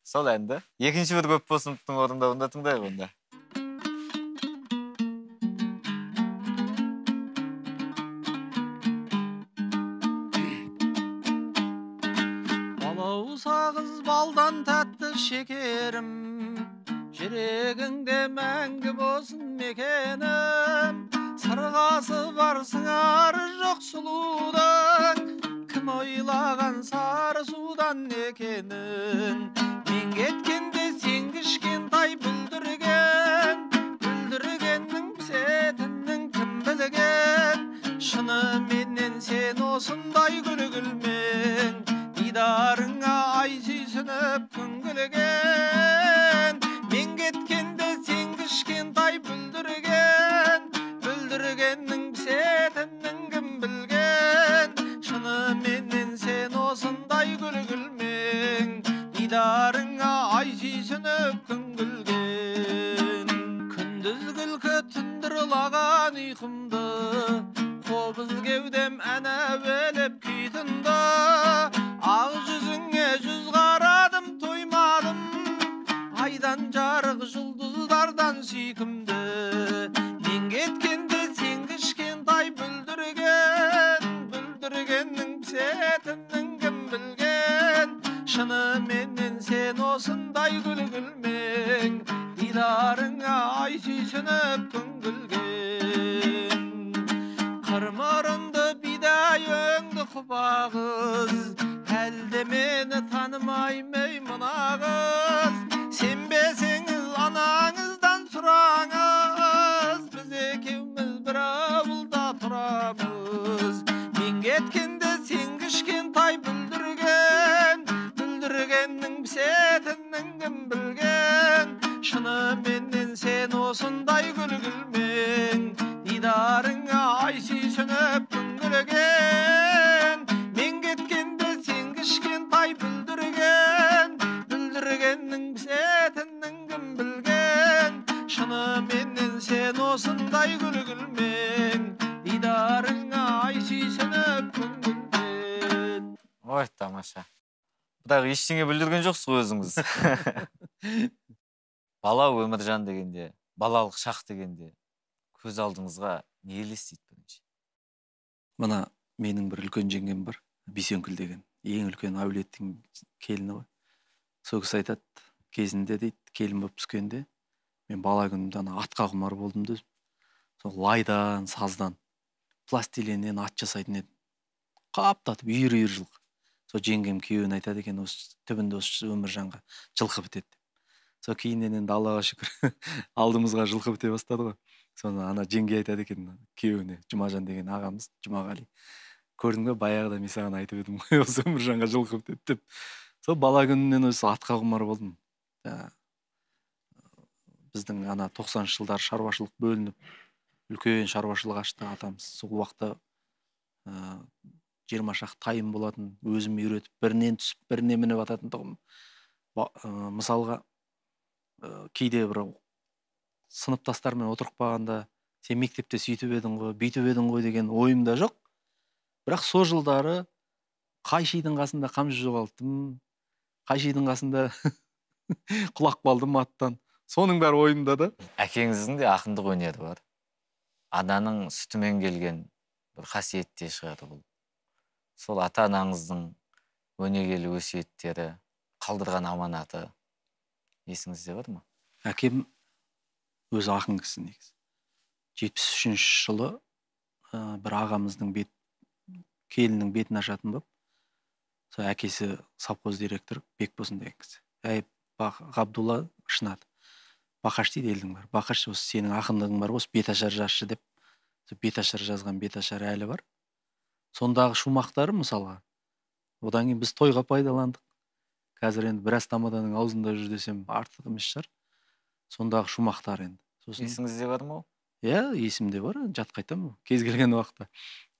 Сол әнді екінші бір Көпбосыновтың орындауында тыңдайық онда. Балауса қыз балдан тәтті шекерім, жүрегіңде мәңгі болсын мекенім. Сырғасы бар сыңары жоқ сұлудың, кім ойлаған сары судан екенін. Мен кеткенде сен кішкентай бүлдірген, бүлдіргеннің пісетінін кім білген. Шыныменен сен осындай гүл күлмен, дидарыңа ай сүйсініп күн күлген. Мен кеткенде сен кішкентай бүлдірген, бүлдіргеннің пісетінін кім білген. Шыныменен сен осындай гүл күлмен, дидарыңа ай сүйсініп күн күлген. Күндіз күлкі түндірлаған ұйқымды, қобыз кеудем ән әуелеп күй тынды. Ақ жүзіңе жүз қарадым тоймадым, айдан жарық жұлдыздардан сүйкімді. Мен кеткенде сен кішкентай бүлдірген, бүлдіргеннің пісетінін кім білген. Шыныменен сен осындай гүл күлмен, дидарыңа ай сүйсініп күн күлген. Қырмырынды бидай өңді құба қыз, әлде мені танымай ма мына қыз. Сенбесеңіз анаңыздан сұраңыз, біз екеуміз бір ауылда тұрамыз. Мен кеткенде сен кішкентай бүлдірген, бүлдіргеннің пісетінін кім білген. Шыныменен сен осындай гүл күлмен, дидарыңа ай сүйсініп күн күлген. Мен кеткенде сен кішкентай бүлдірген, бүлдіргеннің пісетінін кім білген. Шыныменен сен осындай гүл күлмен, дидарыңа ай сүйсініп күн күлген. Ой, тамаша. Бірақ ештеңе бүлдірген жоқсыз ғой өзіңіз. Бала Өміржан дегенде, балалық шақ дегенде көз алдыңызға не елестейді бірінші? Мына менің бір үлкен жеңгем бар, Бейсенкүл деген. Ең үлкен әулеттің келіні ғой. Сол кісі айтады, кезінде дейді, келін болып түскенде мен бала күнімде ана атқа құмар болдым деп. Сол лайдан, саздан, пластилиннен ат жасайтын едім. Қаптатып үйір-үйір жылқы. Сол жеңгем күйеуіне айтады екен, осы түбінде осы Өміржанға жылқы бітеді деп. Сол кейіннен енді Аллаға шүкір алдымызға жылқы біте бастады ғой. Соны ана жеңге айтады екен күйеуіне, Жұмажан деген ағамыз, Жұмағали. Көрдің бе, баяғыда мен саған айтып едім ғой, осы Өміржанға жылқы бітеді деп. Сол бала күнімнен осы атқа құмар болдым. Біздің ана 90-шы жылдары шаруашылық бөлініп, үлкен шаруашылық ашты атамыз. Сол уақытта 20 шақты тайым болатын, өзім үйретіп, бірінен түсіп, біріне мініп ататын тұғым. Мысалға, кейде бір сыныптастармен отырып қалғанда, сен мектепте сөйтіп едің ғой, бүйтіп едің ғой деген ойым да жоқ. Бірақ сол жылдары қай шидің қасында қамшы жоғалттым, қай шидің қасында құлап қалдым аттан. Соның бәрі ойымда да. Әкеңіздің де ақындық өнері бар. Ананың сүтімен келген бір қасиет те шығар бұл. Сол ата-анаңыздың өнегелі өсиеттері, қалдырған аманаты есіңізде бар ма? Әкем өзі ақын кісі негізі. 73 жылы бір ағамыздың келіннің бетін ашатын болып, сол әкесі совхоз директоры Бекбосын деген кісі. Әй, Ғабдулла Шынат, Бақаш дейді елдің бәрі. Бақаш, осы сенің ақындығың бар, осы беташар жазшы деп, беташар жазған беташар әлі бар. Сондағы шумақтары мысалға. Одан кейін біз тойға пайдаландық. Қазір енді біраз тамаданың аузында жүр десем артық емес шығар. Сондағы шумақтар енді. Сосын... Есіңізде бар ма ол? Иә, есімде бар, жатқа айтамын кез келген уақытта.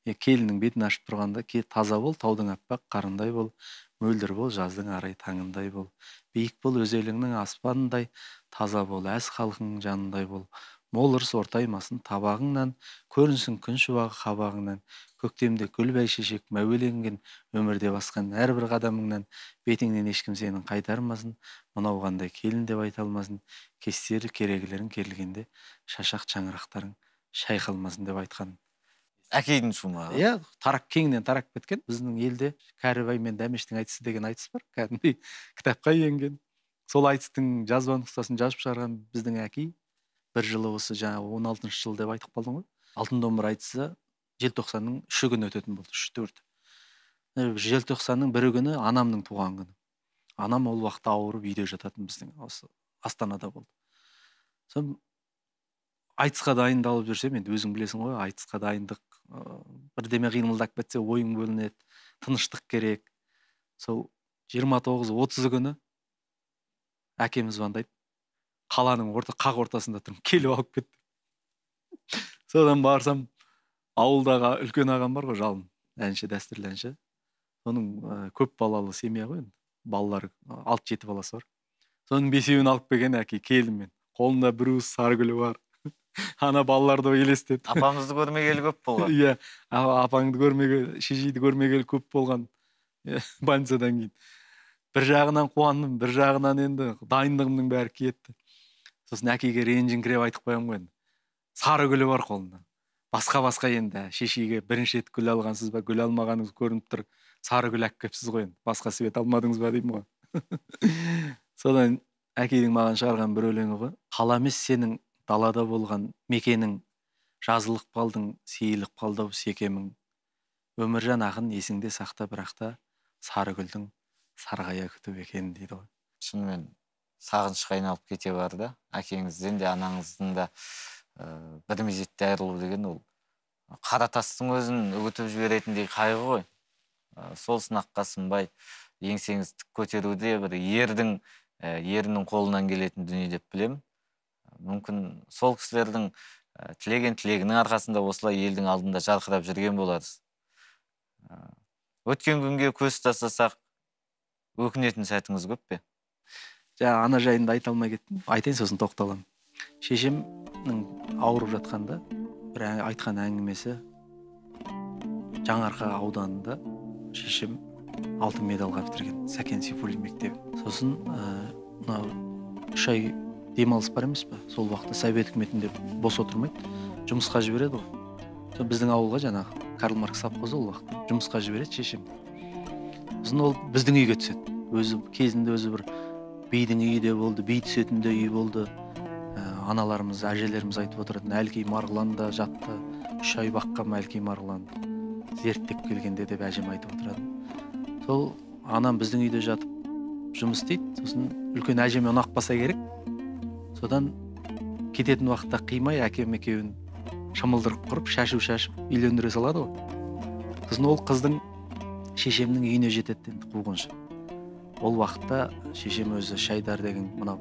Келіннің бетін ашып тұрғанда, таза бол, таудың аппақ қарындай бол, мөлдір бол, жаздың арай таңындай бол, биік бол, өз еліңнің аспанындай, таза бол, әз халқыңның жанындай бол, мол ырыс ортаймасын табағыңнан, көрінсін күн шуағы қабағыңнан, көктемде гүл бәйшешек мәуеленген, өмірде басқан әрбір қадамыңнан, бетіңнен ешкім сенің қайтармасын, мынау қандай келін деп айта алмасын, кестері керегілерің керілгенде, шашақ шаңырақтарың шайқалмасын деп айтқан. Әкейдің шумағы. Иә, тарап кеңінен тарап кеткен. Біздің елде Кәрібай мен Дәмештің айтысы деген айтыс бар. Кәдімгідей кітапқа енген. Сол айтыстың жазба нұсқасын жазып шығарған біздің әкей. Бір жылы осы жаңа 16-шы жыл деп айтып қалдың ғой. Алтын домбыра айтысы желтоқсанның 3 күні өтетін болды, 3-4. Желтоқсанның 1 күні анамның туған күні. Анам ол уақытта ауырып үйде жататын, біздің осы Астанада болды. Сосын айтысқа дайындалып жүрсем, енді өзің білесің ғой, айтысқа дайындық, бірдеме қимылдап кетсе ойың бөлінеді, тыныштық керек. Сол 29-30 күні әкем звондайды. Қаланың қақ ортасында тұрмын, келіп алып кетті. Содан барсам, ауылдағы үлкен ағам бар ғой, Жалын, әнші, дәстүрлі әнші. Соның көп балалы семья ғой енді, балалары 6-7 баласы бар. Соның 5-еуін алып келген әке, келдім мен. Қолында бір уыс сары гүлі бар. Ана балаларды елестет. Апамызды көрмегелі көп болған. Иә, апаңды көрмегелі, шешейді көрмегелі көп болған больницадан кейін. Бір жағынан қуандым, бір жағынан енді дайындығымның бәрі кетті. Сосын әкеге ренжіңкіреп айтып қоямын ғой енді. Сары гүлі бар қолында. Басқа-басқа енді шешейге бірінші рет гүл алғансыз ба, гүл алмағаныңыз көрініп тұр. Сары гүл әкеп келіпсіз ғой енді. Басқа свет алмадыңыз ба деймін ғой. Содан әкейдің маған шығарған бір өлеңі ғой. Қала емес сенің далада болған мекенің, жазылып қалдың, сейіліп қалды-ау секемің. Өміржан ақын есіңде сақта, бірақ та сары гүлдің сарғая күтіп екен дейді ғой. Шынымен сағынышқа айналып кете барды. Әкеңізден де, анаңыздың да бір мезетте айырылу деген ол қара тастың өзін үгітіп жіберетіндей қайғы ғой. Сол сынаққа сынбай еңсеңізді тік көтеруде бір ердің ерінің қолынан келетін дүние деп білемін. Мүмкін сол кісілердің тілеген тілегінің арқасында осылай елдің алдында жарқырап жүрген боларсыз. Өткен күнге көз тастасақ, өкінетін сәтіңіз көп пе? Жаңа ана жайында айта алмай кеттім. Айтайын, сосын тоқталамын. Шешемнің ауырып жатқанда бір айтқан әңгімесі, Жаңаарқа ауданында шешем алтын медальға бітірген Сәкен Сейфуллин мектебі. Сосын мынау 3 ай демалыс бар емес пе? Сол уақытта Совет үкіметінде бос отырмайды, жұмысқа жібереді ғой. Сол біздің ауылға жаңағы Карл Маркс совхозы ол уақытта жұмысқа жібереді шешем. Сосын ол біздің үйге түседі. Өзі кезінде өзі бір бидің үйі де болды, би түсетін де үй болды. Аналарымыз, әжелеріміз айтып отыратын, Әлкей Марғұлан да жатты, 3 ай баққан Әлкей Марғұлан зерттеп келгенде деп әжем айтып отыратын. Сол анам біздің үйде жатып жұмыс істейді. Сосын үлкен әжеме ұнап қалса керек. Содан Кететін уақытта қимай әкем екеуін шымылдырып құрып, шашу шашып үйлендіре салады ғой. Сосын ол қыздың шешемнің үйіне жетеді енді қуғыншы. Ол уақытта шешем өзі Шайдар деген, мынау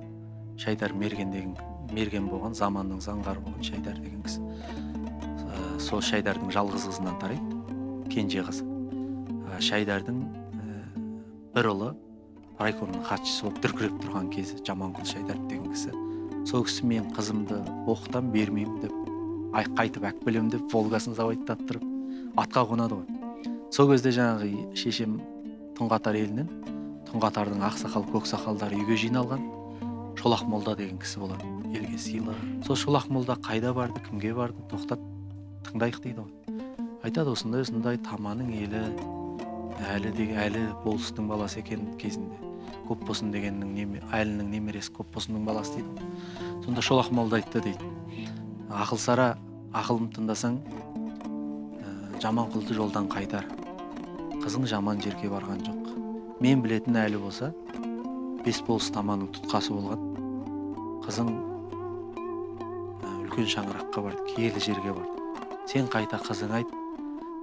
Шайдар Мерген деген, мерген болған, заманның заңғары болған Шайдар деген кісі. Сол Шайдардың жалғыз қызынан тарайды, кенже қызы. Шайдардың бір ұлы райкомның хатшысы болып дүркіреп тұрған кезі, Жаманқұл Шайдар деген кісі. Сол кісі мен қызымды оқытам, бермеймін деп, қайтып әкелемін деп, Волгасын заводтаттырып атқа қонады ғой. Сол кезде жаңағы шешем Тұңғатар елінен, Тұңғатардың ақсақал, көксақалдары үйге жиналған. Шолақ молда деген кісі болады, елге сыйлы. Сол Шолақ молда қайда барды, кімге барды, тоқтат, тыңдайық дейді ғой. Айтады, осындай осындай Таманың елі, әлі деген, әлі болыстың баласы екен кезінде. Көпбосын дегеннің әлінің немересі Көпбосынның баласы дейді. Сонда Шолақ молда айтты дейді. Ақылсара, ақылым тыңдасаң, Жаманқұлды жолдан қайтар. Қызың жаман жерге барған жоқ. Мен білетін әлі болса, 5 болыс Таманың тұтқасы болған. Қызың үлкен шаңыраққа барды, киелі жерге барды. Сен қайта қызың айт,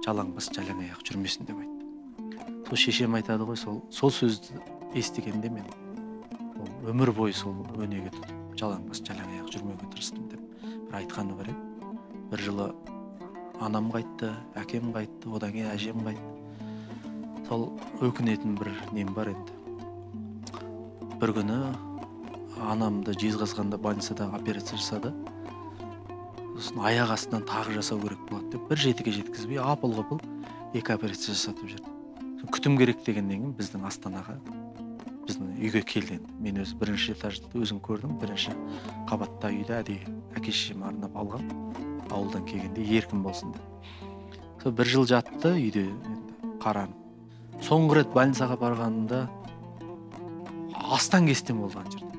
жалаң бас, жалаң аяқ жүрмесін деп айтты. Сол шешем айтады ғой, сол сөзді естігенде мен өмір бойы сол өнеге тұтып, жалаң бас, жалаң аяқ жүрмеуге тырыстым деп бір айтқаны бар еді. Бір жылы анам қайтты, әкем қайтты, одан кейін әжем қайтты. Сол өкінетін бір нем бар енді. Бір күні анамды Жезқазғанда больницада операция жасады. Сосын аяқ астынан тағы жасау керек болады деп бір жетіге жеткізбей апыл-ғұпыл 2 операция жасатып жүрді. Күтім керек дегеннен кейін біздің Астанаға, біздің үйге келді енді. Мен өзі бірінші этажды өзім көрдім, бірінші қабатта үйді әдейі әке шешем арнап алғам, ауылдан келгенде еркін болсын деп. Сол бір жыл жатты үйде енді қаранып. Соңғы рет больницаға барғанымда астан-кестен болды ана жерде.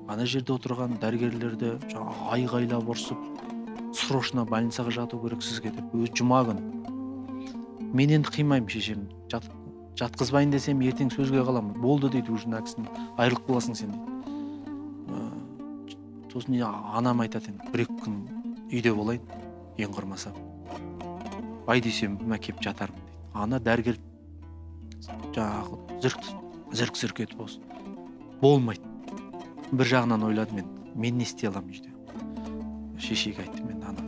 Ана жерде отырған дәрігерлерді жаңағы айғайлап ұрсып, срочно больницаға жату керек сізге деп, өзі жұма күні. Мен енді қимаймын шешем, жатқызбайын десем ертең сөзге қаламын. Болды дейді, уже мына кісінің айырылып қаласың сен дейді. Сосын анам айтады енді, 1-2 күн үйде болайын, ең құрмаса. Бай дүйсенбі ме кеп жатармын дейді. Ана дәрігер жаңағы зірк-зірк етіп болсын. Болмайды. Бір жағынан ойладым мен, мен не істей аламын үйде. Шешеге айттым мен, анам.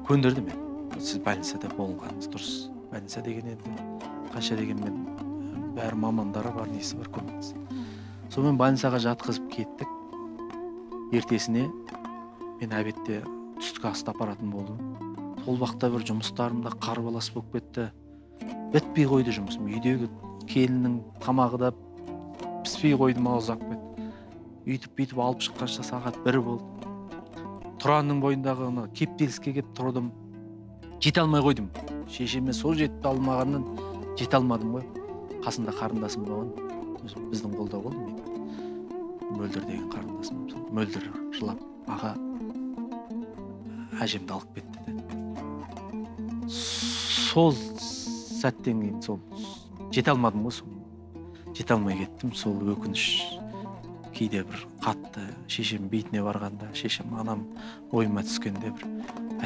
Көндірді мен. Сіз больницада болғаныңыз дұрыс. Больница деген енді қанша дегенмен бәрі мамандары бар, несі бар, көмектес. Сонымен больницаға жатқызып кеттік. Ертесіне мен әбетте түскі асты апаратын болдым. Сол уақытта бір жұмыстарым да қарбалас болып кетті. Бітпей қойды жұмысым. Үйдегі келіннің тамағы да піспей қойды, маған ұзап кетті. Үйтіп-бүйтіп алып шыққанша сағат 1 болды. Тұранның бойындағы ана кептеліске келіп тұрдым. Жете алмай қойдым. Шешеме сол жетіп алмағаннан жете алмадым ғой. Қасында қарындасым болған, біздің қолда болды мен. Мөлдір деген қарындасым. Мөлдір жылап, аға, әжемді алып кетті деді. Сол сәттен кейін сол жете алмадым ғой, сол. Жете алмай кеттім, сол өкініш. Кейде бір қатты шешем бейтіне барғанда, шешем анам ойыма түскенде бір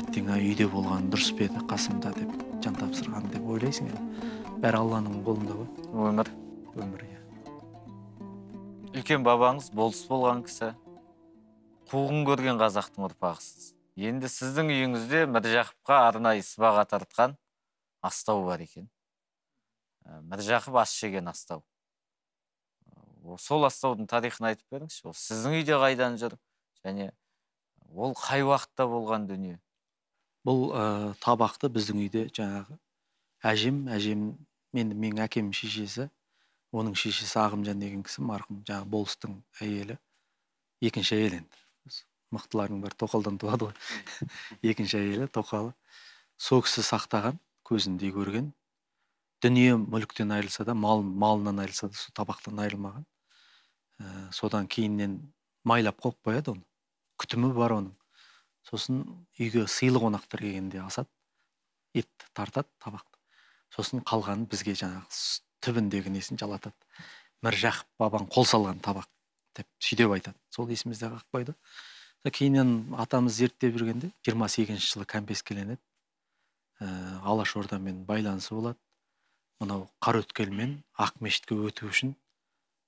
әттең ай үйде болған дұрыс па еді қасымда деп жан тапсырған деп ойлайсың енді. Бәрі Алланың қолында ғой. Өмір. Өмір, иә. Үлкен бабаңыз болыс болған кісі. Қуғын көрген қазақтың ұрпағысыз. Енді сіздің үйіңізде Міржақыпқа арнайы сыбаға тартқан астау бар екен. Міржақып ас жеген астау. Сол астаудың тарихын айтып беріңізші. Ол сіздің үйде қайдан жүр және ол қай уақытта болған дүние? Бұл табақты біздің үйде жаңағы әжем, енді менің әкемнің шешесі, оның шешесі Ағымжан деген кісі, марқұм, жаңағы болыстың әйелі, екінші әйел енді. Мықтылардың бәрі тоқалдан туады ғой. Екінші әйелі тоқалы. Сол кісі сақтаған, көзіндей көрген. Дүние мүліктен айырылса да, малынан айырылса да, сол табақтан айырылмаған. Содан кейіннен майлап қойып қояды оны. Күтімі бар оның. Сосын үйге сыйлы қонақтар келгенде асады, етті тартады табақты. Сосын қалғанын бізге жаңағы түбіндегі несін жалатады. Міржақып бабаң қол салған табақ деп сөйтіп айтады. Сол есімізде қалып қойды. Кейіннен атамыз зерттеп жүргенде 28 жылы кәмпескеленеді. Алашордамен байланысы болады. Мынау Қараөткелмен Ақмешітке өту үшін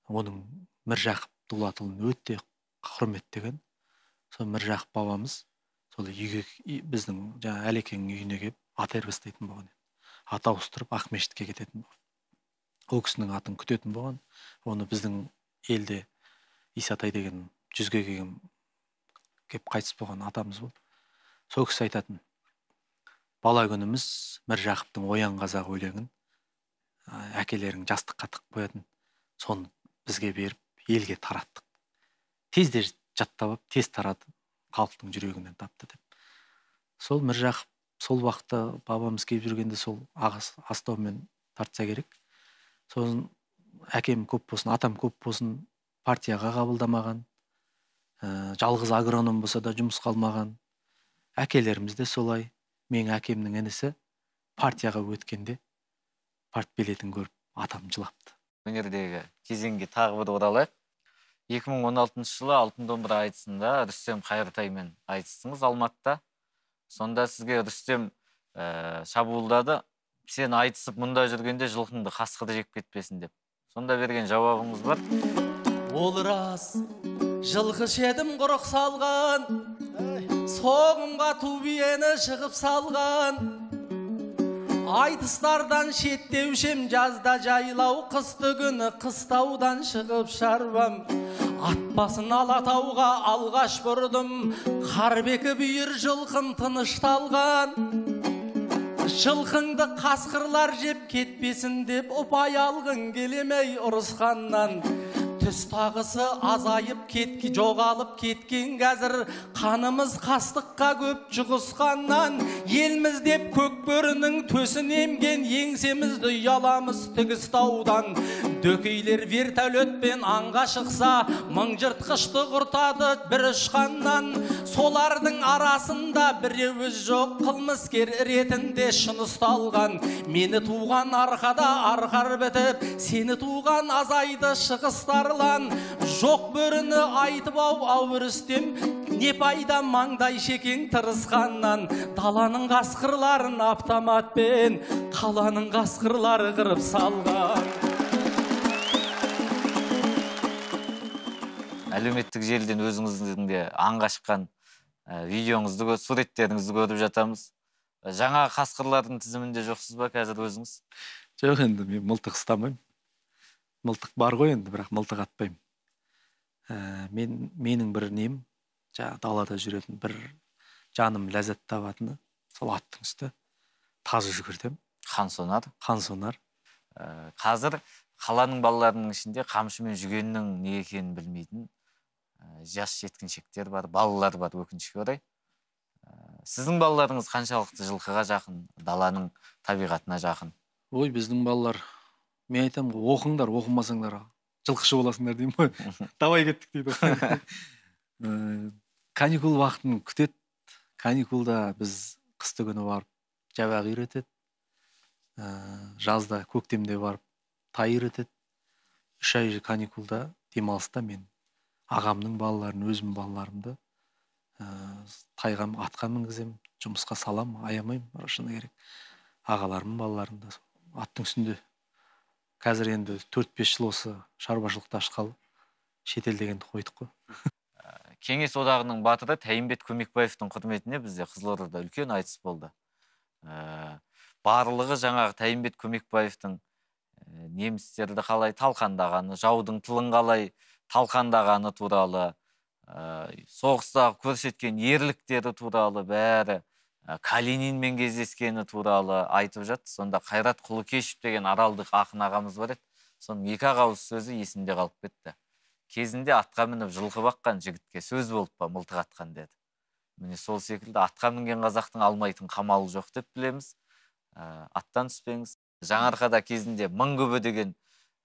оның Міржақып Дулатұлын өте құрметтеген. Сол Міржақып бабамыз сол үйге, біздің жаңа Әлекеңнің үйіне келіп ат айырбастайтын болған. Ат ауыстырып Ақмешітке кететін болған. Ол кісінің атын күтетін болған. Оны біздің елде Исатай деген жүзге келген кеп қайтыс болған атамыз болды. Сол кісі айтатын: бала күніміз Міржақыптың «Оян қазақ» өлеңін әкелерің жастыққа тығып қоятын, соны бізге беріп елге тараттық. Тез де жаттап алып, тез таратып, халықтың жүрегінен тапты деп. Сол Міржақып сол уақытта бабамыз келіп жүргенде сол астаумен тартса керек. Сосын әкем көп болсын, атам көп болсын партияға қабылдамаған, жалғыз агроном болса да жұмысқа алмаған. Әкелеріміз де солай. Менің әкемнің інісі партияға өткенде партбилетін көріп атам жылапты. Өнердегі кезеңге тағы бір оралайық. 2016 жылы Алтын домбыра айтысында Рүстем Қайыртаймен айтыстыңыз Алматыда. Сонда сізге Рүстем шабуылдады. Сен айтысып мұнда жүргенде жылқыңды қасқыр жеп кетпесін деп. Сонда берген жауабыңыз бар. Ол рас, жылқы шедім құрық салған, соғымға ту биені шығып салған. Айтыстардан шеттеушем жазда жайлау, қысты күні қыстаудан шығып шарбам. Ат басын Алатауға алғаш бұрдым, Қарбекі бүйір жылқым тынышталған. Жылқыңды қасқырлар жеп кетпесін деп ұпай алғың келемей ұрысқаннан. Түс тағысы азайып кеткі, жоғалып кеткен қазір, қанымыз қастыққа көп жұғысқаннан. Елміз деп көк бөрінің төсін емген, еңсемізді ұяламыз тігіс таудан. Дөкейлер вертолетпен аңға шықса, мың жыртқышты құртады бір ұшқаннан. Солардың арасында біреуі жоқ, қылмыскер ретінде шын ұсталған. Мені туған арқада арқар бітіп, сені туған азайды шығыстарлан. Жоқ бөріні айтып ау Рүстем, не пайда маңдай шекең тырысқаннан. Даланың қасқырларын автоматпен, қаланың қасқырлары қырып салған. Әлеуметтік желіден өзіңіздің де аңға шыққан видеоңызды, суреттеріңізді көріп жатамыз. Жаңа қасқырлардың тізімінде жоқсыз ба қазір өзіңіз? Жоқ, енді мен мылтық ұстамаймын. Мылтық бар ғой енді, бірақ мылтық атпаймын. Менің бір нем, жаңа далада жүретін бір жаным ләззат табатыны, сол аттың үсті тазы жүгіртем. Хан сонар. Хан сонар. Қазір қаланың балаларының ішінде қамшы мен жүгеннің не екенін білмейтін жас жеткіншектер бар, балалар бар, өкінішке орай. Сіздің балаларыңыз қаншалықты жылқыға жақын, даланың табиғатына жақын? Ой, біздің балалар, мен айтамын ғой, оқыңдар, оқымасаңдар жылқышы боласыңдар деймін ғой. Давай кеттік дейді. Каникул уақытын күтеді. Каникулда біз қысты күні барып жабағы үйретеді. Жазда, көктемде барып тай үйретеді. 3 ай каникулда демалыста мен ағамның балаларын, өзім балаларымды тайға, атқа мінгіземін, жұмысқа салам, аямаймын, шыны керек. Ағаларымның балаларын да аттың үстінде. Қазір енді 4-5 жыл осы шаруашылықты ашқалы шетел дегенді қойдық қой. Кеңес одағының батыры Тәйімбет Көмекбаевтың құрметіне бізде Қызылордада үлкен айтыс болды. Барлығы жаңағы Тәйімбет Көмекбаевтың немістерді қалай талқандағаны, жаудың тылын қалай талқандағаны туралы, соғыстағы көрсеткен ерліктері туралы, бәрі Калининмен кездескені туралы айтып жатты. Сонда Қайрат Құлыкешев деген аралдық ақын ағамыз бар еді. Соның екі ауыз сөзі есімде қалып кетті. Кезінде атқа мініп жылқы баққан жігітке сөз болып па мылтық атқан деді. Міне сол секілді атқа мінген қазақтың алмайтын қамалы жоқ деп білеміз. Аттан түспеңіз. Жаңаарқада кезінде мың күбі деген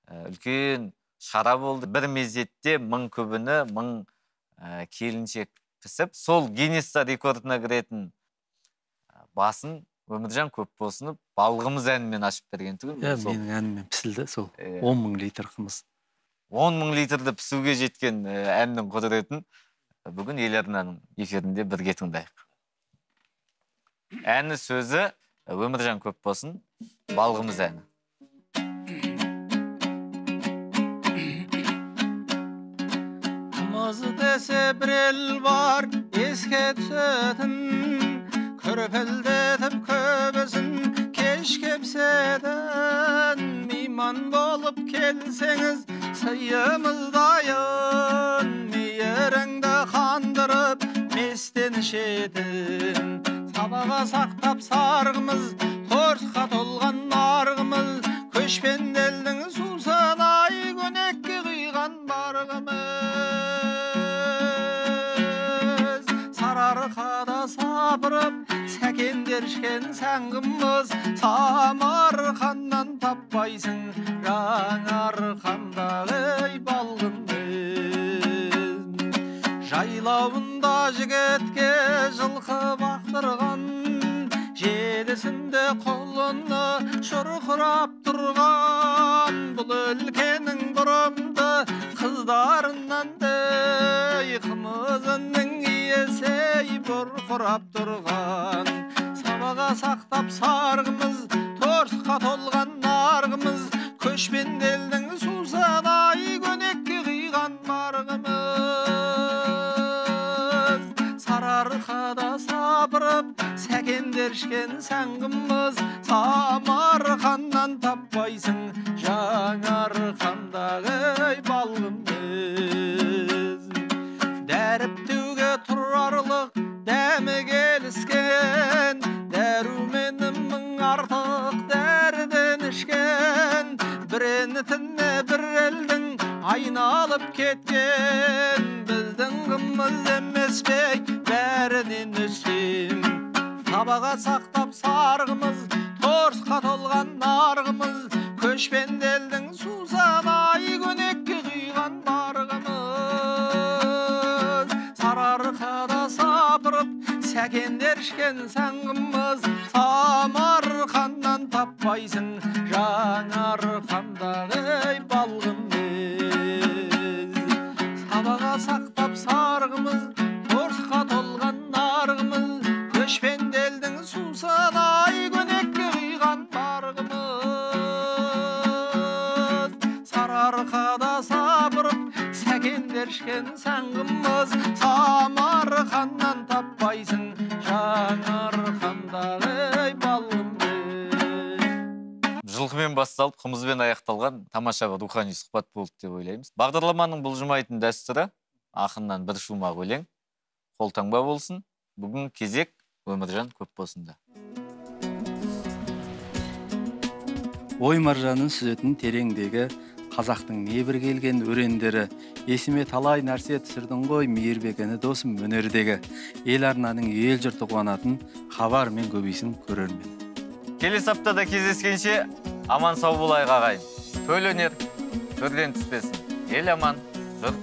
үлкен шара болды. Бір мезетте мың күбіні мың келіншек пісіп, сол Гиннесса рекордына кіретін басын Өміржан Көпбосынов балғымыз әнімен ашып берген түгін. Иә, менің әніммен пісілді сол 10 мың литр қымыз. 10 мың литрді пісуге жеткен әннің құдіретін Бүгін Ел арнаның эфирінде бірге тыңдайық. Әні сөзі Өміржан Көпболсын, Балғымыз әні. Қымыз десе бір ел бар еске түсетін, күрпілдетіп көбісін кеш кепсетін. Мейман болып келсеңіз сыйымыз дайын, мейіріңді қандырып местен ішетін. Сабаға сақтап сарғымыз, торсқа толған нарғымыз, көшпенді елдің сусын ай көнекке құйған барғымыз. Сарыарқада сапырып сәкендер ішкен сәңғымыз, Самарқаннан таппайсың Жаңаарқандағы балғымыз. Жайлауында жігітке жылқы бақтырған, желісінде құлыны шұрқырап тұрған. Бұл өлкенің бұрымды қыздарынан дей, қымызының иесі бұрқырап тұрған. Сабаға сақтап сарғымыз, торсқа толған нарғымыз, көшпенді елдің сусын ай көнекке құйған марғымыз. Сарыарқада сапырып сәкендер ішкен сәңғымыз, Самарқаннан таппайсың Жаңаарқандағы балғымыз. Дәріптеуге тұрарлық дәмі келіскен, дәрумені мың артық дәріден ішкен. Бір әнітіне бір елдің айналып кеткен, біздің қымыз емес пе бәрінен үстем. Табаға сақтап сарғымыз, торсқа толған нарғымыз, көшпенді елдің сусын ай көнекке құйған барғымыз. Сарыарқада сапырып сәкендер ішкен сәңғымыз, Самарқаннан таппайсың Жаңаарқандағы балғымыз. Сабаға сақтап сарғымыз, торсқа толған нарғымыз, көшпенді елдің сусын ай көнекке құйған барғымыз. Сарыарқада сапырып сәкендер ішкен сәңғымыз, Самарқаннан таппайсың Жаңаарқандағы балғымыз. Жылқымен басталып, қымызбен аяқталған тамаша бір рухани сұхбат болды деп ойлаймыз. Бағдарламаның бұлжымайтын дәстүрі ақыннан бір шумақ өлең, қолтаңба болсын. Бүгін кезек Өміржан Көпболсында. Ой маржанын сүзетін тереңдегі қазақтың небір келген өрендері, есіме талай нәрсе түсірдің ғой Мейірбек іні досым өнердегі. Ел арнаның ел жұрты қуанатын хабармен көбейсін көрермен. Келесі аптада кездескенше аман сау болайық ағайын. Төл өнер төрден түспесін. Ел аман, жұрт